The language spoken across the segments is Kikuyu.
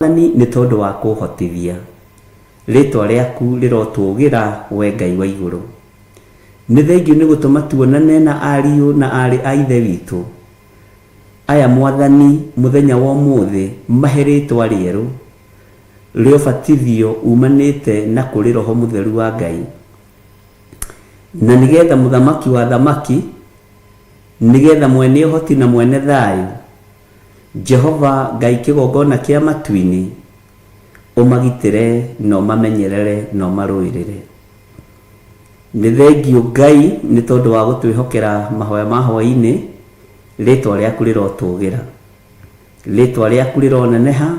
Mwathani nĩ tondũ wa kũhotithia. Rĩtwa rĩaku rĩrotũgĩra we Ngai wa igũrũ. Nĩ thengiũ nĩ gũtũma tuonane na ariũ na aarĩ a Ithe witũ. Aya Mwathani mũthenya wa ũmũthĩ mahe rĩtwa rĩerũ rĩa ũbatithio umanĩte na kũrĩ Roho Mũtheru wa Ngai. Na nĩgetha Mũthamaki wa athamaki, nĩgetha mwene ũhoti na mwene thayũ, Jehova Ngai kĩgongona kĩa matu-inĩ, ũmagitĩre na ũmamenyerere na ũmarũĩrĩre. Nĩ thengiũ Ngai nĩ tondũ wa gũtwĩhokera mahoya ma hwaĩ-inĩ, rĩtwa rĩaku rĩrotũgĩra, rĩtwa rĩaku rĩroneneha,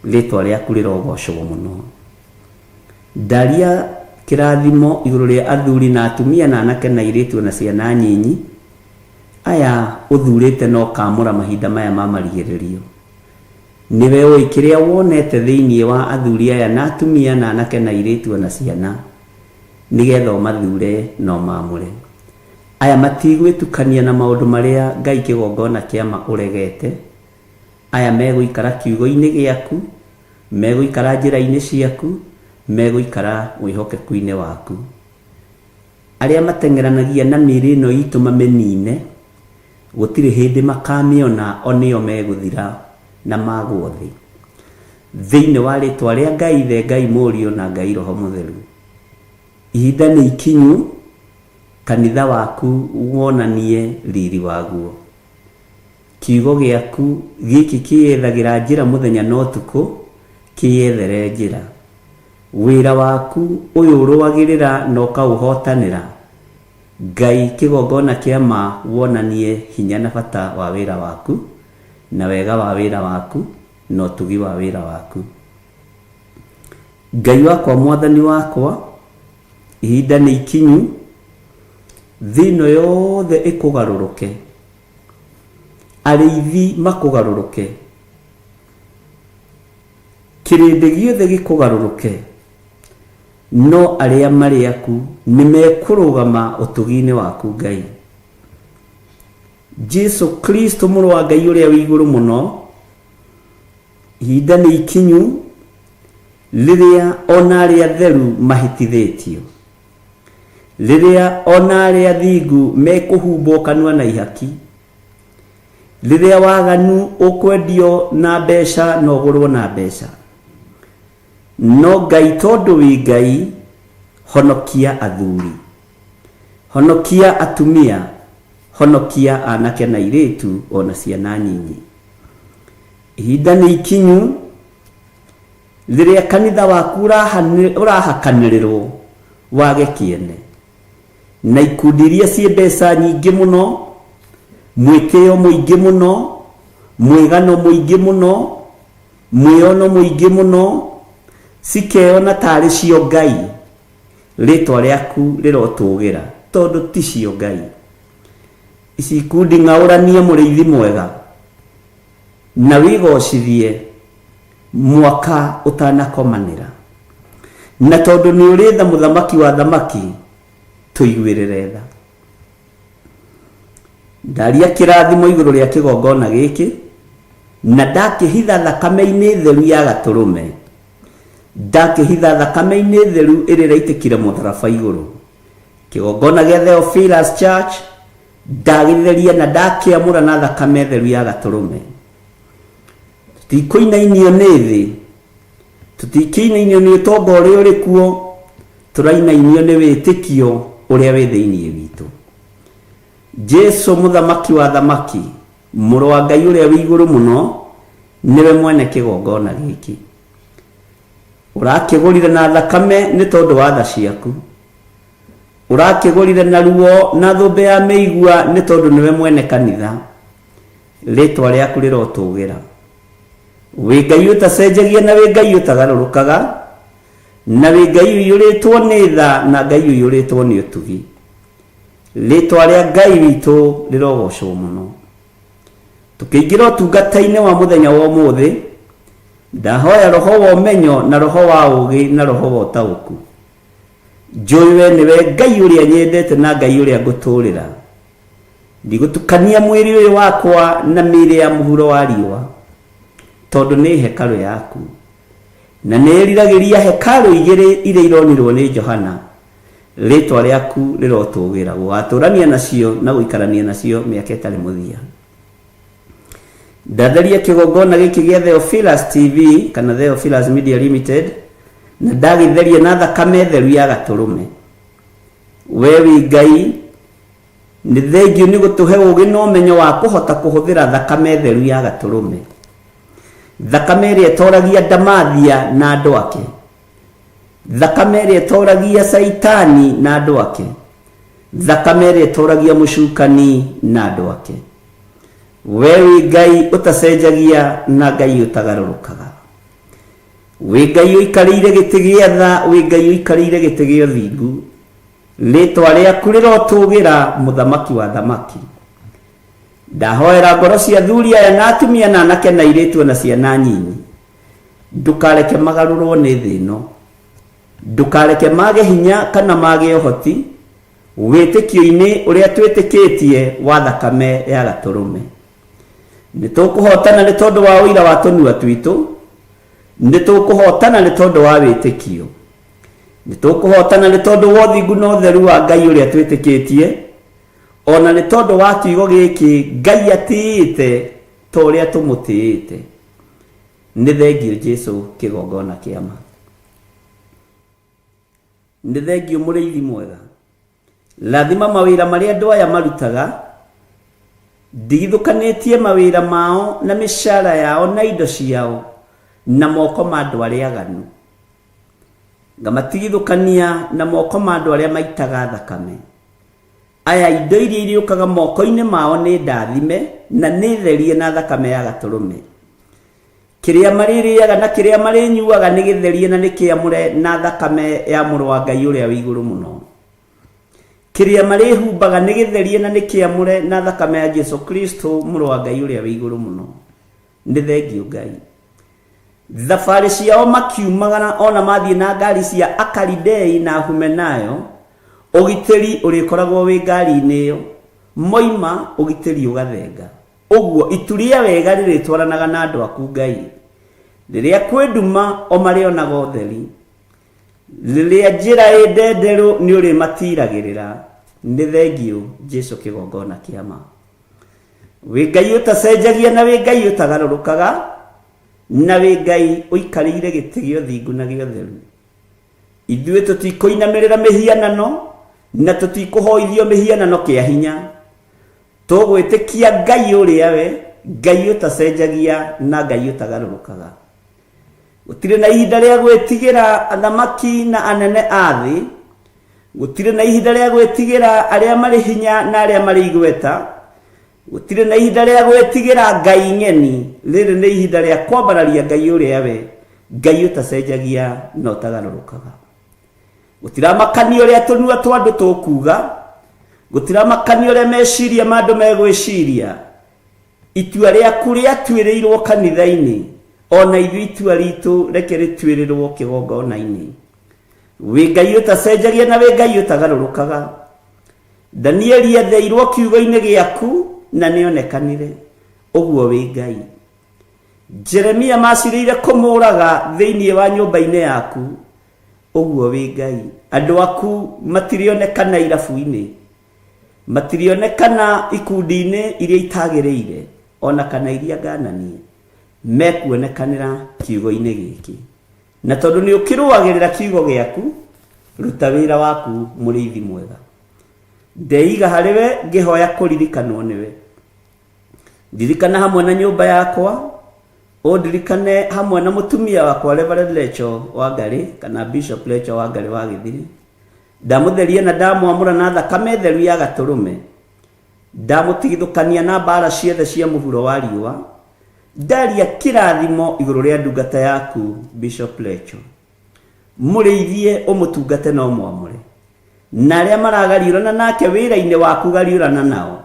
rĩtwa rĩaku rĩrogocwo mũno. Ndaria kĩrathimo igũrũ rĩa athuri na atumia na anake na airĩtu na ciana nyinyi, Aya ũthurĩte na ũkaamũra mahinda maya ma marigĩrĩrio. Nĩwe ũĩ kĩrĩa wonete thĩinĩ wa athuri aya na atumia na anake na airĩtu o na ciana, nĩgetha ũmathure na ũmaamũre. Aya matigwĩtukania na maũndũ marĩa Ngai kĩgongona kĩa ma ũregete. Aya megũikara kiugo-inĩ gĩaku, megũikara njĩra-inĩ ciaku, megũikara wĩhokeku-inĩ waku. Arĩa mateng'eranagia na mĩĩrĩ ĩno itũ mamĩnine, gũtirĩ hĩndĩ makamĩona, o nĩo megũthira na magwo thĩ. Thĩinĩ wa rĩtwa rĩa Ngai Ithe, Ngai Mũriũ na Ngai Roho Mũtheru. Ihinda nĩ ikinyu kanitha waku wonanie riri waguo. Kiugo gĩaku gĩkĩ kĩyethagĩra njĩra mũthenya na ũtukũ, kĩyethere njĩra. Wĩra waku ũyũ ũrũagĩrĩra na ũkaũhotanĩra, Ngai kĩgongona kĩa ma wonanie hinya na bata wa wĩra waku, na wega wa wĩra waku, na ũtugi wa wĩra waku. Ngai wakwa Mwathani wakwa, ihinda nĩ ikinyu, thĩ ĩno yothe ĩkũgarũrũke, arĩithi makũgarũrũke, Kĩrĩndĩ gĩothe gĩkũgarũrũke, no arĩa marĩ aku nĩmekũrũgama ũtugi-inĩ waku Ngai. Jesu Kristo mũrũ wa Ngai ũrĩa wĩ igũrũ mũno, ihinda nĩ ikinyu rĩrĩa ona arĩa atheru mahĩtithĩtio, rĩrĩa ona arĩa athingu mekũhumbwo kanua na ihaki, Rĩrĩa waganu ũkwendio na mbeca na ũgũrwo na mbeca. No Ngai tondũ wĩ Ngai, honokia athuri. Honokia atumia, honokia anake na airĩtu ona ciana nyinyi. Ihinda nĩ ikinyu rĩrĩa kanitha waku ũrahakanĩrĩrwo wage kĩene. Na ikundi iria ciĩ mbeca nyingĩ mũno, mwĩtĩo mũingĩ mũno, mwĩgano mũingĩ mũno, mwĩono mũingĩ mũno, cikeyona tarĩ cio Ngai. Rĩtwa rĩaku rĩrotũgĩra tondũ ti cio Ngai. Ici ikundi ng'aũrania mũrĩithi mwega na wĩgocithie mwaka ũtanakomanĩra. Na tondũ nĩ ũrĩ tha mũthamaki wa thamaki, tũiguĩrĩre tha. Ndaria kĩrathimo igũrũ rĩa kĩgongona gĩkĩ, na ndakĩhitha thakame-inĩ theru ya gatũrũme, ndakĩhitha thakame-inĩ theru ĩrĩa ĩraitĩkire mũtharaba igũrũ. Kĩgongona gĩa Theophilus Church ndagĩtheria na ndakĩamũra na thakame theru ya gatũrũme. Tũtikũinainio nĩ thĩ, tũtikĩinainio nĩ ũtonga ũrĩa ũrĩ kuo, tũrainainio nĩ wĩtĩkio ũrĩa wĩ thĩinĩ witũ. Jesu mũthamaki wa thamaki, mũrũ wa Ngai ũrĩa wĩ igũrũ mũno, nĩwe mwene kĩgongona gĩkĩ. Ũrakĩgũrire na thakame nĩ tondũ wa tha ciaku. Ũrakĩgũrire na ruo na thũmbĩ ya mĩigua nĩ tondũ nĩwe mwene kanitha. Rĩtwa rĩaku rĩrotũgĩra. Wĩ Ngai ũtacenjagia na wĩ Ngai ũtagarũrũkaga, na wĩ Ngai ũiyũrĩtwo nĩ tha na Ngai ũiyũrĩtwo nĩ ũtugi. Rĩtwa rĩa Ngai witũ rĩrogocwo mũno. Tũkĩingĩra ũtungata-inĩ wa mũthenya wa ũmũthĩ, ndahoya roho wa ũmenyo na roho wa ũũgĩ na roho wa ũtaũku. Njũĩ we nĩwe Ngai ũrĩa nyendete na Ngai ũrĩa ngũtũũrĩra. Ndigũtukania mwĩrĩ ũyũ wakwa na mĩĩrĩ ya mũhuro wa riũa. Tondũ nĩ hekarũ yaku. Na nĩ ĩriragĩria hekarũ igĩrĩ iria ironirwo nĩ Johana. Rĩĩtwa rĩaku rĩrotũũgĩra, gũgatũũrania nacio na gũikarania nacio mĩaka ĩtarĩ mũthia. Ndatheria kĩgongona gĩkĩ gĩa Theophilus TV kana Theophilus Media Limited na ndagĩtheria na thakame theru ya gatũrũme. We wĩ Ngai, nĩ thengiũ nĩ gũtũhe ũũgĩ na ũmenyo wa kũhota kũhũthĩra thakame theru ya gatũrũme. Thakame ĩrĩa ĩtoragia ndamathia na andũ ake. Thakame ĩrĩa ĩtoragia Caitani na andũ ake. Thakame ĩrĩa ĩtoragia mũcukani na andũ ake. We wĩ Ngai ũtacenjagia na Ngai ũtagarũrũkaga. Wĩ Ngai ũikarĩire gĩtĩ gĩa tha, wĩ Ngai ũikarĩire gĩtĩ gĩa ũthingu. Rĩĩtwa rĩaku rĩrotũũgĩra, Mũthamaki wa athamaki. Ndahoera ngoro cia athuri aya na atumia na anake na airĩtu o na ciana nyinyi. Ndũkareke magarũrwo nĩ thĩ ĩno. Ndũkareke mage hinya kana mage ũhoti wĩtĩkio-inĩ ũrĩa twĩtĩkĩtie wa thakame ya Gatũrũme. Nĩ tũkũhotana nĩ tondũ wa ũira wa tũnua twitũ, nĩ tũkũhotana nĩ tondũ wa wĩtĩkio. Nĩ tũkũhotana nĩ tondũ wa ũthingu na ũtheru wa Ngai ũrĩa twĩtĩkĩtie, o na nĩ tondũ wa kiugo gĩkĩ Ngai atĩĩte ta ũrĩa tũmũtĩĩte. Nĩ thengiũ Jesu kĩgongona kĩa ma. Nĩ thengiũ mũrĩithi mwega. Rathima mawĩra marĩa andũ aya marutaga, ndigithũkanĩtie mawĩra mao na mĩcara yao na indo ciao na moko ma andũ arĩa aganu. Ngamatigithũkania na moko ma andũ arĩa maitaga thakame. Aya indo iria irĩũkaga moko-inĩ mao nĩ ndathime na nĩ therie na thakame ya Gatũrũme. Kĩrĩa marĩrĩaga na kĩrĩa marĩnyuaga nĩ gĩtherie na nĩ kĩamũre na thakame ya Mũrũ wa Ngai ũrĩa wĩ igũrũ mũno. Kĩrĩa marĩhumbaga nĩ gĩtherie na nĩ kĩamũre na thakame ya Jesu Kristo Mũrũ wa Ngai ũrĩa wĩ igũrũ mũno. Nĩ thengiũ Ngai. Thabarĩ ciao makiumagara o na mathiĩ na ngari cia Akalidei na Ahumenayo, ũgitĩri ũrĩkoragwo wĩ ngari-inĩ ĩyo. Moima, ũgitĩri ũgathenga. Ũguo, itu rĩa wega rĩrĩtwaranaga na andũ aku Ngai. Rĩrĩa kwĩ nduma, o marĩonaga ũtheri. Rĩrĩa njĩra ĩ ndenderũ, nĩ ũrĩmatiiragĩrĩra. Nĩ thengiũ, Jesu kĩgongona kĩa ma. Wĩ Ngai ũtacenjagia na wĩ Ngai ũtagarũrũkaga, na wĩ Ngai ũikarĩire gĩtĩ gĩa ũthingu na gĩa ũtheru. Ithuĩ tũtikũinamĩrĩra mĩhianano na tũtikũhoithio mĩhianano kĩa hinya. Tũgwĩtĩkia Ngai ũrĩa we, Ngai ũtacenjagia na Ngai ũtagarũrũkaga. Gũtirĩ na ihinda rĩa gwĩtigĩra athamaki na anene a thĩ. Gũtirĩ na ihinda rĩa gwĩtigĩra arĩa marĩ hinya na arĩa marĩ igweta. Gũtirĩ na ihinda rĩa gwĩtigĩra ngai ng'eni. Rĩrĩ nĩ ihinda rĩa kwambararia Ngai ũrĩa we, Ngai ũtacenjagia na ũtagarũrũkaga. Gũtiramakania ũrĩa tũnua twa andũ tũkuuga. Gũtiramakania ũrĩa meciria ma andũ megwĩciria. Itua rĩaku rĩatuĩrĩirwo kanitha-inĩ, o na ithuĩ itua ritũ reke rĩtuĩrĩrwo kĩgongona-inĩ. Wĩ Ngai ũtacenjagia na wĩ Ngai ũtagarũrũkaga. Danieli etheirwo kiugo-inĩ gĩaku na nĩonekanire. Ũguo wĩ Ngai. Jeremia macirĩire kũmũraga thĩinĩ wa nyũmba-inĩ yaku. Ũguo wĩ Ngai. Andũ aku matirĩonekana irabu-inĩ. Matirĩonekana ikundi-inĩ iria itagĩrĩire o na kana iria ngananie. Mekuonekanĩra kiugo-inĩ gĩkĩ. Na tondũ nĩ ũkĩrũagĩrĩra kiugo gĩaku, ruta wĩra waku mũrĩithi mwega. Ndeiga harĩ we ngĩhoya kũririkanwo nĩwe. Ndirikana hamwe na nyũmba yakwa, ũndirikane hamwe na mũtumia wakwa Reverend Rachel Wangari kana Bishop Rachel Wangari wa Gĩthiri. Ndamũtheria na ndamwamũra na thakame theru ya gatũrũme. Ndamũtigithũkania na mbaara ciothe cia mũhuro wa riũa. Ndaria kĩrathimo igũrũ rĩa ndungata yaku Bishop Rachel. Mũrĩithie ũmũtungate na ũmwamũre. Na arĩa maragariũrana nake wĩra-inĩ waku gariũrana nao.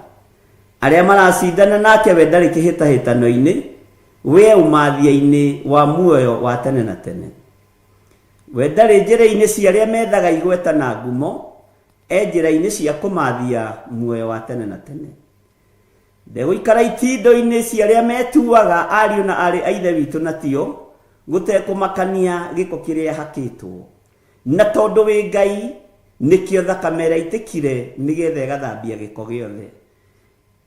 Arĩa maracindana nake we ndarĩ kĩhĩtahĩtano-inĩ, we e ũmathia-inĩ wa muoyo wa tene na tene. We ndarĩ njĩra-inĩ cia arĩa methaga igweta na ngumo, e njĩra-inĩ cia kũmathia muoyo wa tene na tene. Ndegũikara itindo-inĩ cia arĩa metuaga ariũ na aarĩ a Ithe witũ na tio, gũtekũmakania gĩko kĩrĩa hakĩtwo. Na tondũ wĩ Ngai, nĩkĩo thakame ĩraitĩkire nĩgetha ĩgathambia gĩko gĩothe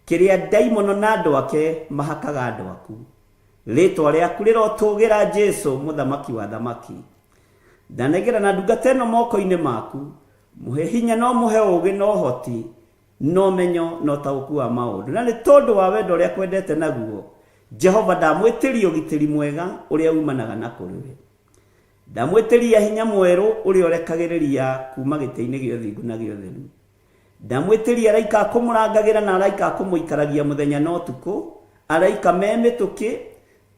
kĩrĩa ndaimono na andũ ake mahakaga andũ aku. Rĩtwa rĩaku rĩrotũgĩra Jesu, Mũthamaki wa athamaki. Ndanengerana ndungata ĩno moko-inĩ maku, mũhe hinya na ũmũhe ũũgĩ na ũhoti na ũmenyo na ũtaũku wa maũndũ. Na nĩ tondũ wa wendo ũrĩa akwendete naguo, Jehova ndamwĩtĩria ũgitĩri mwega ũrĩa umanaga na kũrĩ we. Ndamwĩtĩria hinya mwerũ ũrĩa ũrekagĩrĩria kuuma gĩtĩ-inĩ gĩa ũthingu na gĩa ũtheru. Ndamwĩtĩria araika a kũmũrangagĩra na araika a kũmũikaragia mũthenya na ũtukũ, araika me mĩtũkĩ,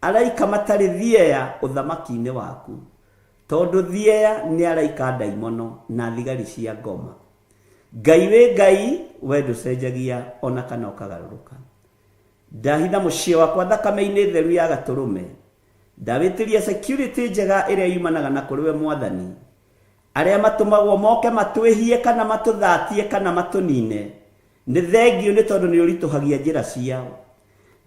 araika matarĩ thieya ũthamaki-inĩ waku. Tondũ thieya nĩ araika a ndaimono na thigari cia ngoma. Ngai wĩ Ngai, we ndũcenjagia o na kana ũkagarũrũka. Ndahitha mũciĩ wakwa thakame-inĩ theru ya Gatũrũme. Ndawĩtĩria security njega ĩrĩa yumanaga na kũrĩ we Mwathani. Arĩa matũmagwo moke matwĩhie kana matũthatie kana matũnine, nĩ thengiũ nĩ tondũ nĩ ũritũhagia njĩra ciao.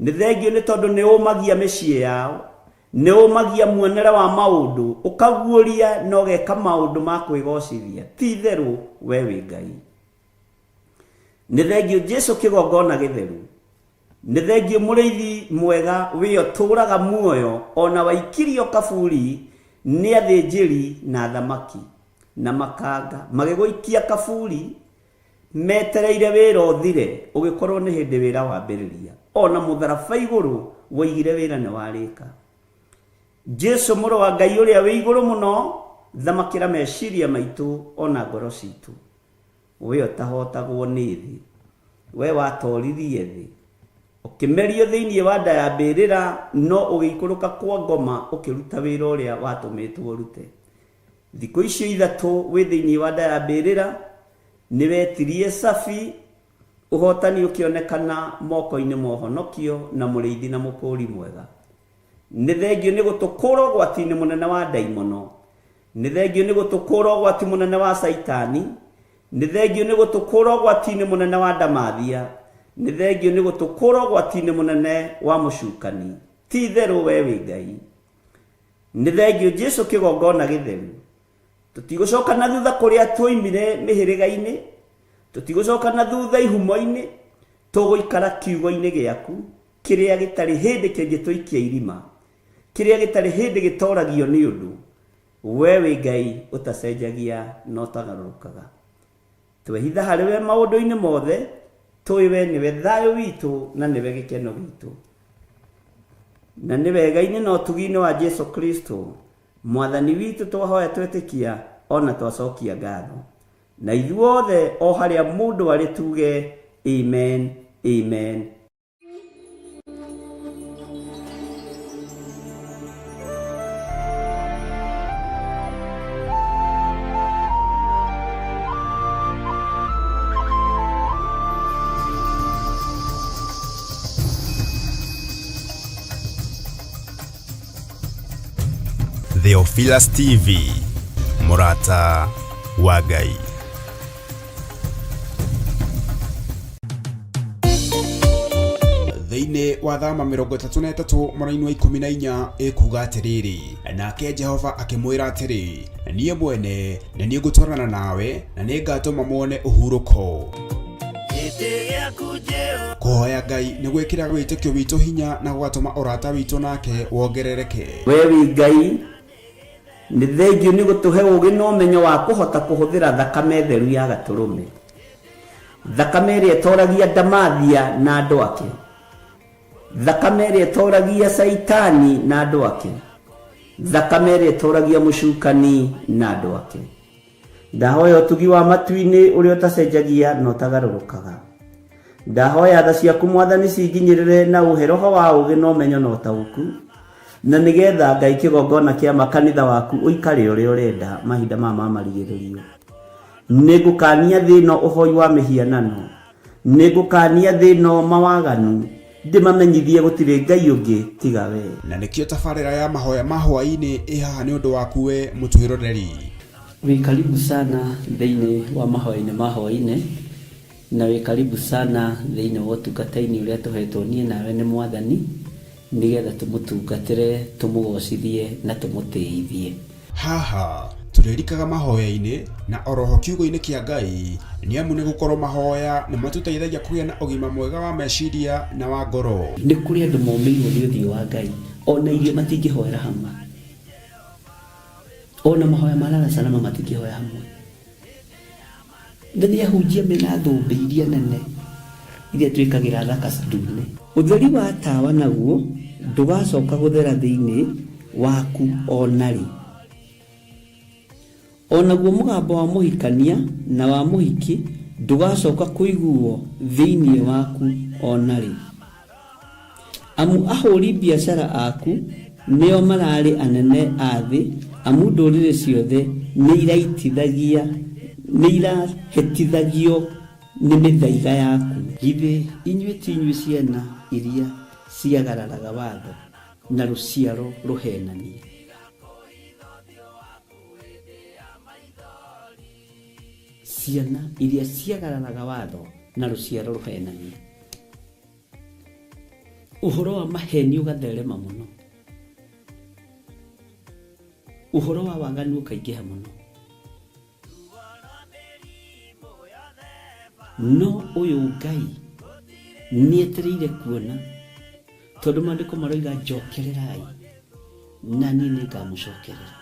Nĩ thengiũ nĩ tondũ nĩ ũmagia mĩciĩ yao. Nĩ ũmagia muonere wa maũndũ, ũkaguũria na ũgeka maũndũ ma kwĩgocithia. Ti itherũ we wĩ Ngai. Nĩ thengiũ Jesu kĩgongona gĩtheru. Nĩ thengiũ mũrĩithi mwega wĩ ũtũũraga muoyo o na waikirio kaburi nĩ athĩnjĩri na athamaki na makanga magĩgũikia kaburi metereire wĩra ũthire ũgĩkorwo nĩ hĩndĩ wĩra wambĩrĩria. O na mũtharaba igũrũ woigire wĩra nĩ warĩka. Jesu mũrũ wa Ngai ũrĩa wĩ igũrũ mũno, thamakĩra meciria maitũ o na ngoro citũ. We ũtahotagwo nĩ thĩ, we watoririe thĩ, ũkĩmerio thĩinĩ wa nda ya mbĩrĩra, no ũgĩikũrũka kwa ngoma ũkĩruta wĩra ũrĩa watũmĩtwo ũrute. Thikũ icio ithatũ wĩ thĩinĩ wa nda ya mbĩrĩra, nĩwetirie cabi, ũhotani ũkĩonekana moko-inĩ ma ũhonokio na mũrĩithi na mũkũũri mwega. Nĩ thengiũ nĩ gũtũkũũra ũgwati-inĩ mũnene wa ndaimono. Nĩ thengiũ nĩ gũtũkũũra ũgwati mũnene wa Caitani. Nĩ thengiũ nĩ gũtũkũũra ũgwati-inĩ mũnene wa ndamathia. Nĩ thengiũ nĩ gũtũkũũra ũgwati-inĩ mũnene wa mũcukani. Ti itherũ we wĩ Ngai. Nĩ thengiũ Jesu kĩgongona gĩtheru. Tũtigũcoka na thutha kũrĩa tuoimire mĩhĩrĩga-inĩ. Tũtigũcoka na thutha ihumo-inĩ. Tũgũikara kiugo-inĩ gĩaku kĩrĩa gĩtarĩ hĩndĩ kĩngĩtũikia irima, kĩrĩa gĩtarĩ hĩndĩ gĩtoragio nĩ ũndũ. We wĩ Ngai ũtacenjagia na ũtagarũrũkaga. Twehitha harĩ we maũndũ-inĩ mothe, tũĩ we nĩwe thayũ witũ na nĩwe gĩkeno gitũ. Na nĩ wega-inĩ na ũtugi-inĩ wa Jesu Kristo, Mwathani witũ twahoya twetĩkia o na twacokia ngatho. Na ithuothe o harĩa mũndũ arĩ tuge amen, amen. Theophilus TV, mũrata wa Ngai. Thĩinĩ wa Thama 33 mũraini wa 14 ĩkuga atĩrĩrĩ, nake Jehova akĩmwĩra atĩrĩ, niĩ mwene nĩ niĩ ngũtwarana nawe na nĩ ngatũma muone ũhurũko. Kũhoya Ngai nĩ gwĩkĩraga wĩtĩkio witũ hinya na gũgatũma ũrata witũ nake wongerereke. We wĩ Ngai, Nĩ thengiũ nĩ gũtũhe ũũgĩ na ũmenyo wa kũhota kũhũthĩra thakame theru ya Gatũrũme. Thakame ĩrĩa ĩtoragia ndamathia na andũ ake. Thakame ĩrĩa ĩtoragia Caitani na andũ ake. Thakame ĩrĩa ĩtoragia mũcukani na andũ ake. Ndahoya ũtugi wa matu-inĩ ũrĩa ũtacenjagia na ũtagarũrũkaga. Ndahoya tha ciaku Mwathani cinginyĩrĩre na ũhe roho wa ũũgĩ na ũmenyo na ũtaũku, na nĩgetha Ngai kĩgongona kĩa ma kanitha waku ũikare ũrĩa ũrenda mahinda maya ma marigĩrĩrio. Nĩngũkania thĩ ĩno ũhoi wa mĩhianano, nĩngũkania thĩ ĩno mawaganu, ndĩmamenyithie gũtirĩ Ngai ũngĩ tiga we. Na nĩkĩo tabarĩra ya mahoya ma hwaĩ-inĩ ĩ haha nĩ ũndũ waku we mũtwĩroreri. Wĩ karibu sana thĩinĩ wa mahoya-inĩ ma hwaĩ-inĩ. Na wĩ karibu sana thĩinĩ wa ũtungata-inĩ ũrĩa tũhetwo niĩ nawe nĩ Mwathani, nĩgetha tũmũtungatĩre, tũmũgocithie na tũmũtĩithie. Haha tũrĩrikaga mahoya-inĩ na oroho kiugo-inĩ kĩa Ngai nĩ amu nĩ gũkorwo mahoya nĩ matũteithagia kũgĩa na ũgima mwega wa meciria na wa ngoro. Nĩ kũrĩ andũ momĩirwo nĩ ũthiũ wa Ngai, ona irio matingĩhoera hamwe, ona mahoya ma lala salama matingĩhoya hamwe. Na nĩ ahunjia mena thũmbĩ iria nene iria twĩkagĩra thaka ndune. Ũtheri wa tawa naguo ndũgacoka gũthera thĩinĩ waku o na rĩ. O naguo mũgambo wa mũhikania na wa mũhiki ndũgacoka kũiguo thĩinĩ waku o na rĩ. Amu ahũri biacara aku nĩo mararĩ anene a thĩ, amu ndũrĩrĩ ciothe nĩ irahĩtithagio nĩ mĩthaiga yaku. Githĩ inyuĩ ti inyuĩ ciana iria ciagararaga watho na rũciaro rũhenanie? Ciana iria ciagararaga watho na rũciaro rũhenanie. Ũhoro wa maheni ũgatherema mũno, ũhoro wa waganu ũkaingĩha mũno, no ũyũ Ngai nĩetereire kuona, tondũ maandĩko maroiga njokererai na niĩ nĩngamũcokerera.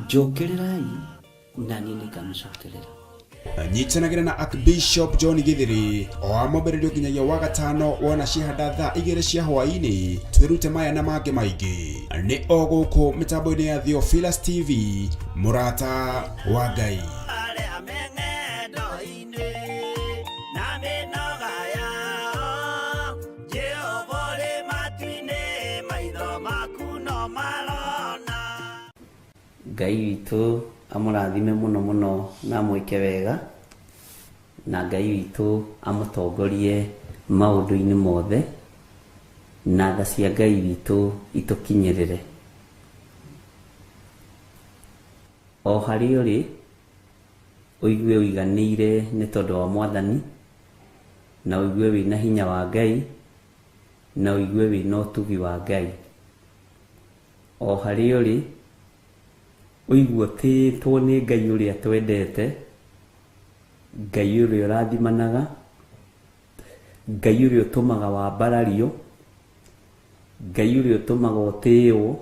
Njokererai na niĩ nĩngamũcokerera. Nyitanagĩra na Archbishop John Githiri o wa mwambĩrĩrio nginyagia wa gatano wona ciahanda thaa 2 cia hwaĩ-inĩ, twĩrute maya na mangĩ maingĩ nĩ o gũkũ mĩtambo-inĩ ya Theophilus TV, mũrata wa Ngai. Ngai witũ amũrathime mũno mũno na amwĩke wega, na Ngai witũ amũtongorie maũndũ-inĩ mothe, na tha cia Ngai witũ itũkinyĩrĩre. O harĩa ũrĩ ũigue ũiganĩire nĩ tondũ wa Mwathani, na ũigue wĩna hinya wa Ngai, na ũigue wĩna ũtugi wa Ngai. O harĩa ũrĩ ũigue ũtĩĩtwo nĩ Ngai ũrĩa twendete, Ngai ũrĩa ũrathimanaga, Ngai ũrĩa ũtũmaga wambarario, Ngai ũrĩa ũtũmaga ũtĩĩo,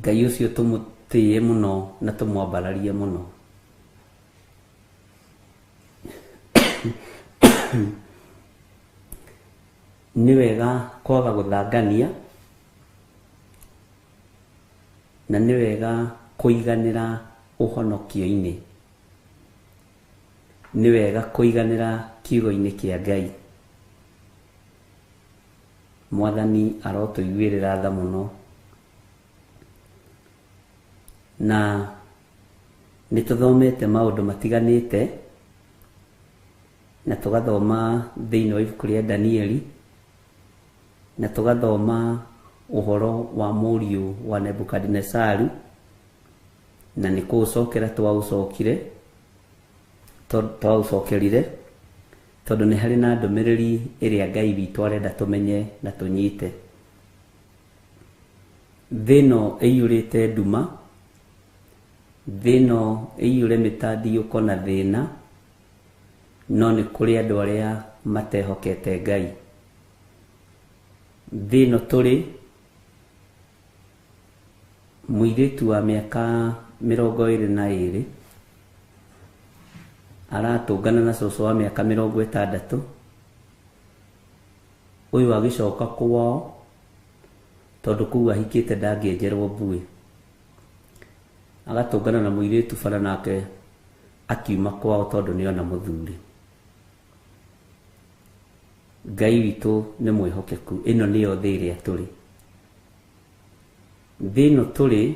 Ngai ũcio tũmũtĩĩe mũno na tũmwambararie mũno. Nĩ wega kwaga gũthangania, na nĩ wega kũiganĩra ũhonokio-inĩ. Nĩ wega kũiganĩra kiugo-inĩ kĩa Ngai. Mwathani arotũiguĩrĩra tha mũno, na nĩ tũthomete maũndũ matiganĩte, na tũgathoma thĩinĩ wa ibuku rĩa Danieli, na tũgathoma ũhoro wa mũriũ wa Nebukadinesaru, na nĩ kũũcokera twaũcokire, twaũcokerire, tondũ nĩ harĩ na ndũmĩrĩri ĩrĩa Ngai witũ arenda tũmenye na tũnyite. Thĩ ĩno ĩiyũrĩte nduma, thĩ ĩno ĩiyũre mĩtandiũko na thĩna, no nĩ kũrĩ andũ arĩa matehokete Ngai. Thĩ ĩno tũrĩ, mũirĩtu wa mĩaka 22 aratũngana na cũcũ wa mĩaka 60, ũyũ agĩcoka kwao tondũ kũu ahikĩte ndangĩenjerwo mbuĩ. Agatũngana na mũirĩtu bara nake akiuma kwao tondũ nĩona mũthuri. Ngai witũ nĩ mwĩhokeku. Ĩno nĩyo thĩ ĩrĩa tũrĩ. Thĩ ĩno tũrĩ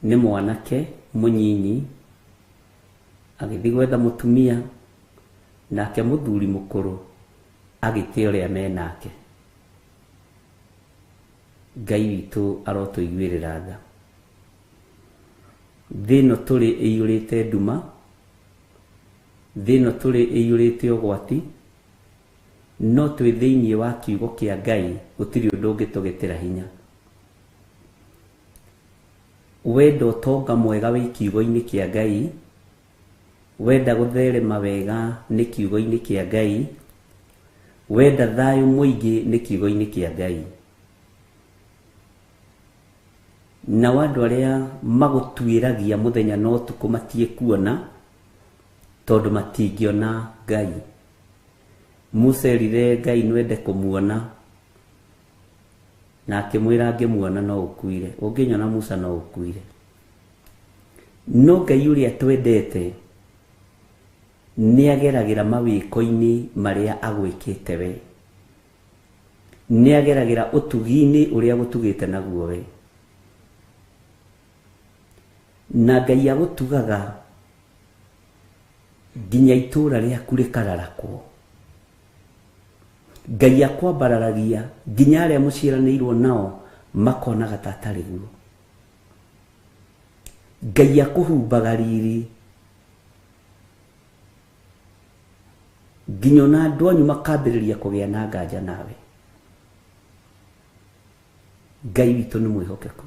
nĩ mwanake mũnyinyi agĩthiĩ gwetha mũtumia, nake mũthuri mũkũrũ agĩte ũrĩa menake. Ngai witũ arotũiguĩrĩra tha. Thĩ ĩno tũrĩ ĩiyũrĩte nduma, thĩ ĩno tũrĩ ĩiyũrĩte ũgwati, no twĩ thĩinĩ wa kiugo kĩa Ngai gũtirĩ ũndũ ũngĩtũgĩtĩra hinya. Wenda ũtonga mwega wĩ kiugo-inĩ kĩa Ngai, wenda gũtherema wega nĩ kiugo-inĩ kĩa Ngai, wenda thayũ mũingĩ nĩ kiugo-inĩ kĩa Ngai. Nao andũ arĩa magũtuĩragia mũthenya na ũtukũ matiĩkuona, tondũ matingĩona Ngai. Musa erire Ngai nwende kũmuona, na akĩmwĩra angĩmuona no ũkuire, ũngĩnyona Musa no ũkuire. No Ngai ũrĩa twendete nĩ ageragĩra mawĩko-inĩ marĩa agwĩkĩte we, nĩ ageragĩra ũtugi-inĩ ũrĩa agũtugĩte naguo we. Na Ngai agũtugaga nginya itũũra rĩaku rĩkararakwo. Ngai akwambararagia nginya arĩa mũciaranĩirwo nao makonaga ta atarĩ guo. Ngai akũhumbaga riri nginya ona andũ anyu makambĩrĩria kũgĩa na nganja nawe. Ngai witũ nĩ mwĩhokeku.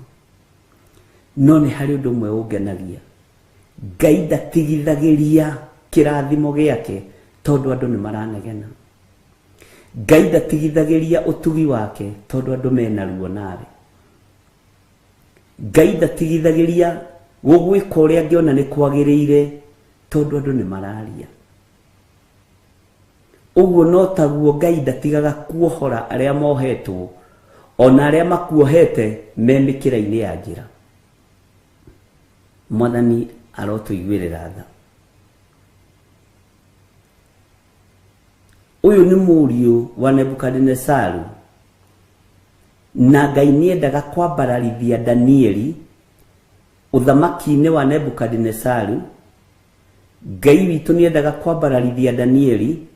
No nĩ harĩ ũndũ ũmwe ũngenagia, Ngai ndatigithagĩria kĩrathimo gĩake tondũ andũ nĩ maranegena. Ngai ndatigithagĩria ũtugi wake tondũ andũ mena ruo nawe. Ngai ndatigithagĩria gũgwĩka ũrĩa angĩona nĩ kwagĩrĩire tondũ andũ nĩ mararia. Ũguo no taguo Ngai ndatigaga kuohora arĩa mohetwo ona arĩa makuohete me mĩkĩra-inĩ ya njĩra. Mwathani arotũiguĩrĩra tha. Ũyũ nĩ mũriũ wa Nebukadinesaru, na Ngai nĩendaga kwambararithia Danieli ũthamaki-inĩ wa Nebukadinesaru. Ngai witũ nĩendaga kwambararithia Danieli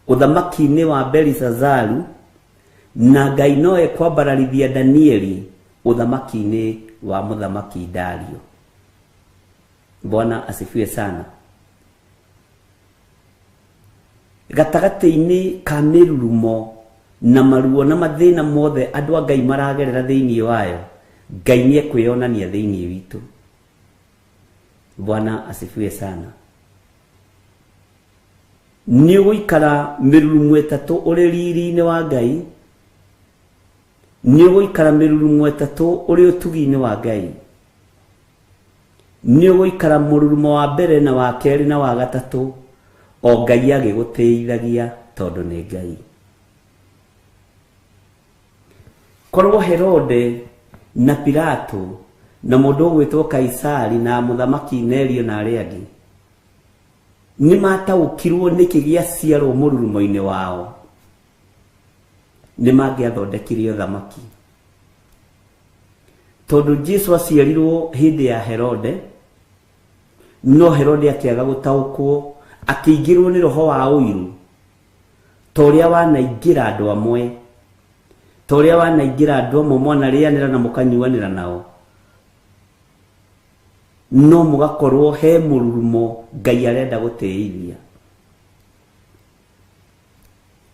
ũthamaki-inĩ wa Belisazaru, na Ngai no ekwambararithia Danieli ũthamaki-inĩ wa mũthamaki Dario. Bwana asifiwe sana. Gatagatĩ-inĩ ka mĩrurumo na maruo na mathĩna mothe andũ a Ngai maragerera thĩinĩ wayo, Ngai nĩ ekwĩyonania thĩinĩ witũ. Bwana asifiwe sana. Nĩ ũgũikara mĩrurumo ĩtatũ ũrĩ riri-inĩ wa Ngai, nĩ ũgũikara mĩrurumo ĩtatũ ũrĩ ũtugi-inĩ wa Ngai, nĩ ũgũikara mũrurumo wa mbere na wa kerĩ na wa gatatũ, o Ngai agĩgũtĩithagia tondũ nĩ Ngai. Korwo Herode na Pilato na mũndũ ũgwĩtwo Kaisari na mũthamaki Nerio na arĩa angĩ nĩ mataũkirwo nĩkĩ gĩaciarwo mũrurumo-inĩ wao, nĩ mangĩathondekire ũthamaki. Tondũ Jesu aciarirwo hĩndĩ ya Herode, no Herode akĩaga gũtaũkwo, akĩingĩrwo nĩ roho wa ũiru ta ũrĩa wanaingĩra andũ amwe, ta ũrĩa wanaingĩra andũ amwe mwanarĩanĩra na mũkanyuanĩra nao, no mũgakorwo he mũrurumo Ngai arenda gũtĩithia.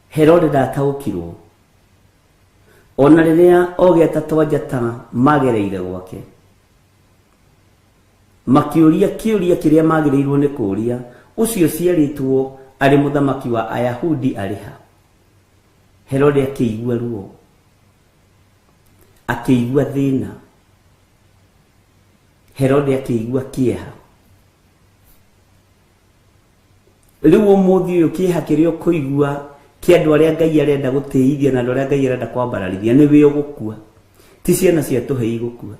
Herode ndataũkirwo ona rĩrĩa ogĩ atatũ a njata magereire gwake, makĩũria kĩũria kĩrĩa magĩrĩirwo nĩ kũũria, ũcio ũciarĩtwo arĩ mũthamaki wa Ayahudi arĩ ha? Herode akĩigua ruo, akĩigua thĩna, Herode akĩigua kĩeha. Rĩu ũmũthĩ ũyũ kĩeha kĩrĩa ũkũigua kĩa andũ arĩa Ngai arenda gũtĩithia na andũ arĩa Ngai arenda kwambararithia nĩ wĩ ũgũkua. Ti ciana cia tũhĩĩ igũkua,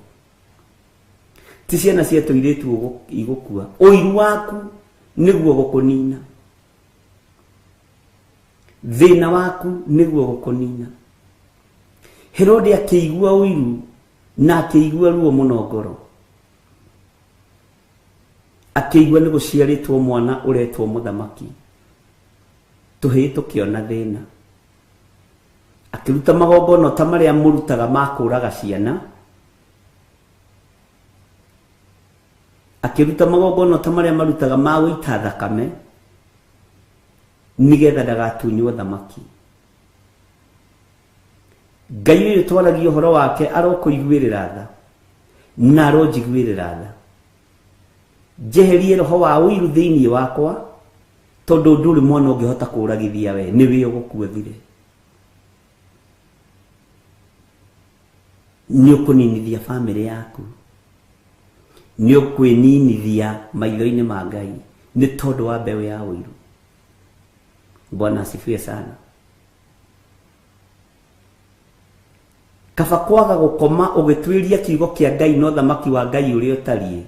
ti ciana cia tũirĩtu igũkua. Ũiru waku nĩguo gũkũnina, thĩna waku nĩguo gũkũnina. Herode akĩigua ũiru na akĩigua ruo mũno ngoro, akĩigua nĩ gũciarĩtwo mwana ũretwo mũthamaki, tũhĩĩ tũkĩona thĩna. Akĩruta magongona ta marĩa mũrutaga ma kũraga ciana. Akĩruta magongona ta marĩa marutaga ma gũita thakame nĩgetha ndagatunywo thamaki. Ngai ũyũ twaragia ũhoro wake arokũiguĩrĩra tha na aronjiguĩrĩra tha. Njeherie roho wa ũiru thĩinĩ wakwa tondũ ndũrĩ mwana ũngĩhota kũũragithia we, nĩwe ũgũkua thire. Nĩ ũkũninithia bamĩrĩ yaku, nĩ ũkwĩninithia maitho-inĩ ma Ngai nĩ tondũ wa mbeũ ya ũiru. Bwana asifiwe sana. Kaba kwaga gũkoma ũgĩtuĩria kiugo kĩa Ngai no thamaki wa Ngai ũrĩa ũtariĩ,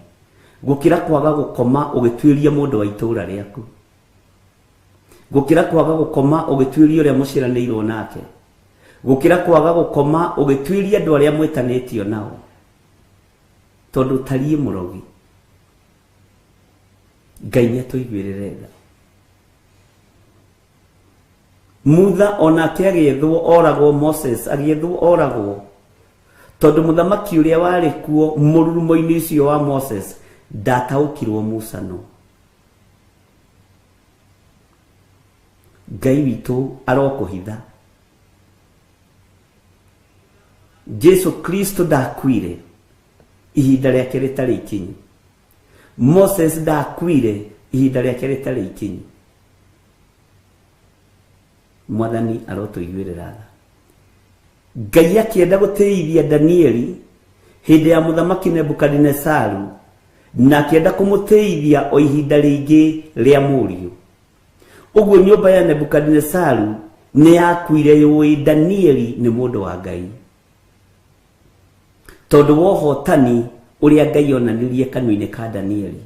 gũkĩra kwaga gũkoma ũgĩtuĩria mũndũ wa itũũra rĩaku, gũkĩra kwaga gũkoma ũgĩtuĩria ũrĩa mũciaranĩirwo nake, gũkĩra kwaga gũkoma ũgĩtuĩria andũ arĩa mwĩtanĩtio nao, tondũ ũtariĩ mũrogi. Ngai nĩ atũiguĩrĩre tha. Mutha onake agĩethwo oragwo, Moses agĩethwo oragwo, tondũ mũthamaki ũrĩa warĩ kuo mũrurumo-inĩ ũcio wa Moses ndataũkirwo Musa no. Ngai witũ arokũhitha. Jesu Kristo ndakuire ihinda rĩake rĩtarĩ ikinyu. Moses ndakuire ihinda rĩake rĩtarĩ ikinyu. Mwathani arotũiguĩrĩra tha. Ngai akĩenda gũtĩithia Danieli hĩndĩ ya mũthamaki Nebukadinesaru, na akĩenda kũmũtĩithia o ihinda rĩngĩ rĩa mũriũ. Ũguo nyũmba ya Nebukadinesaru nĩ yakuire yũĩ Danieli nĩ mũndũ wa Ngai, tondũ wa ũhotani ũrĩa Ngai onanirie kanua-inĩ ka Danieli,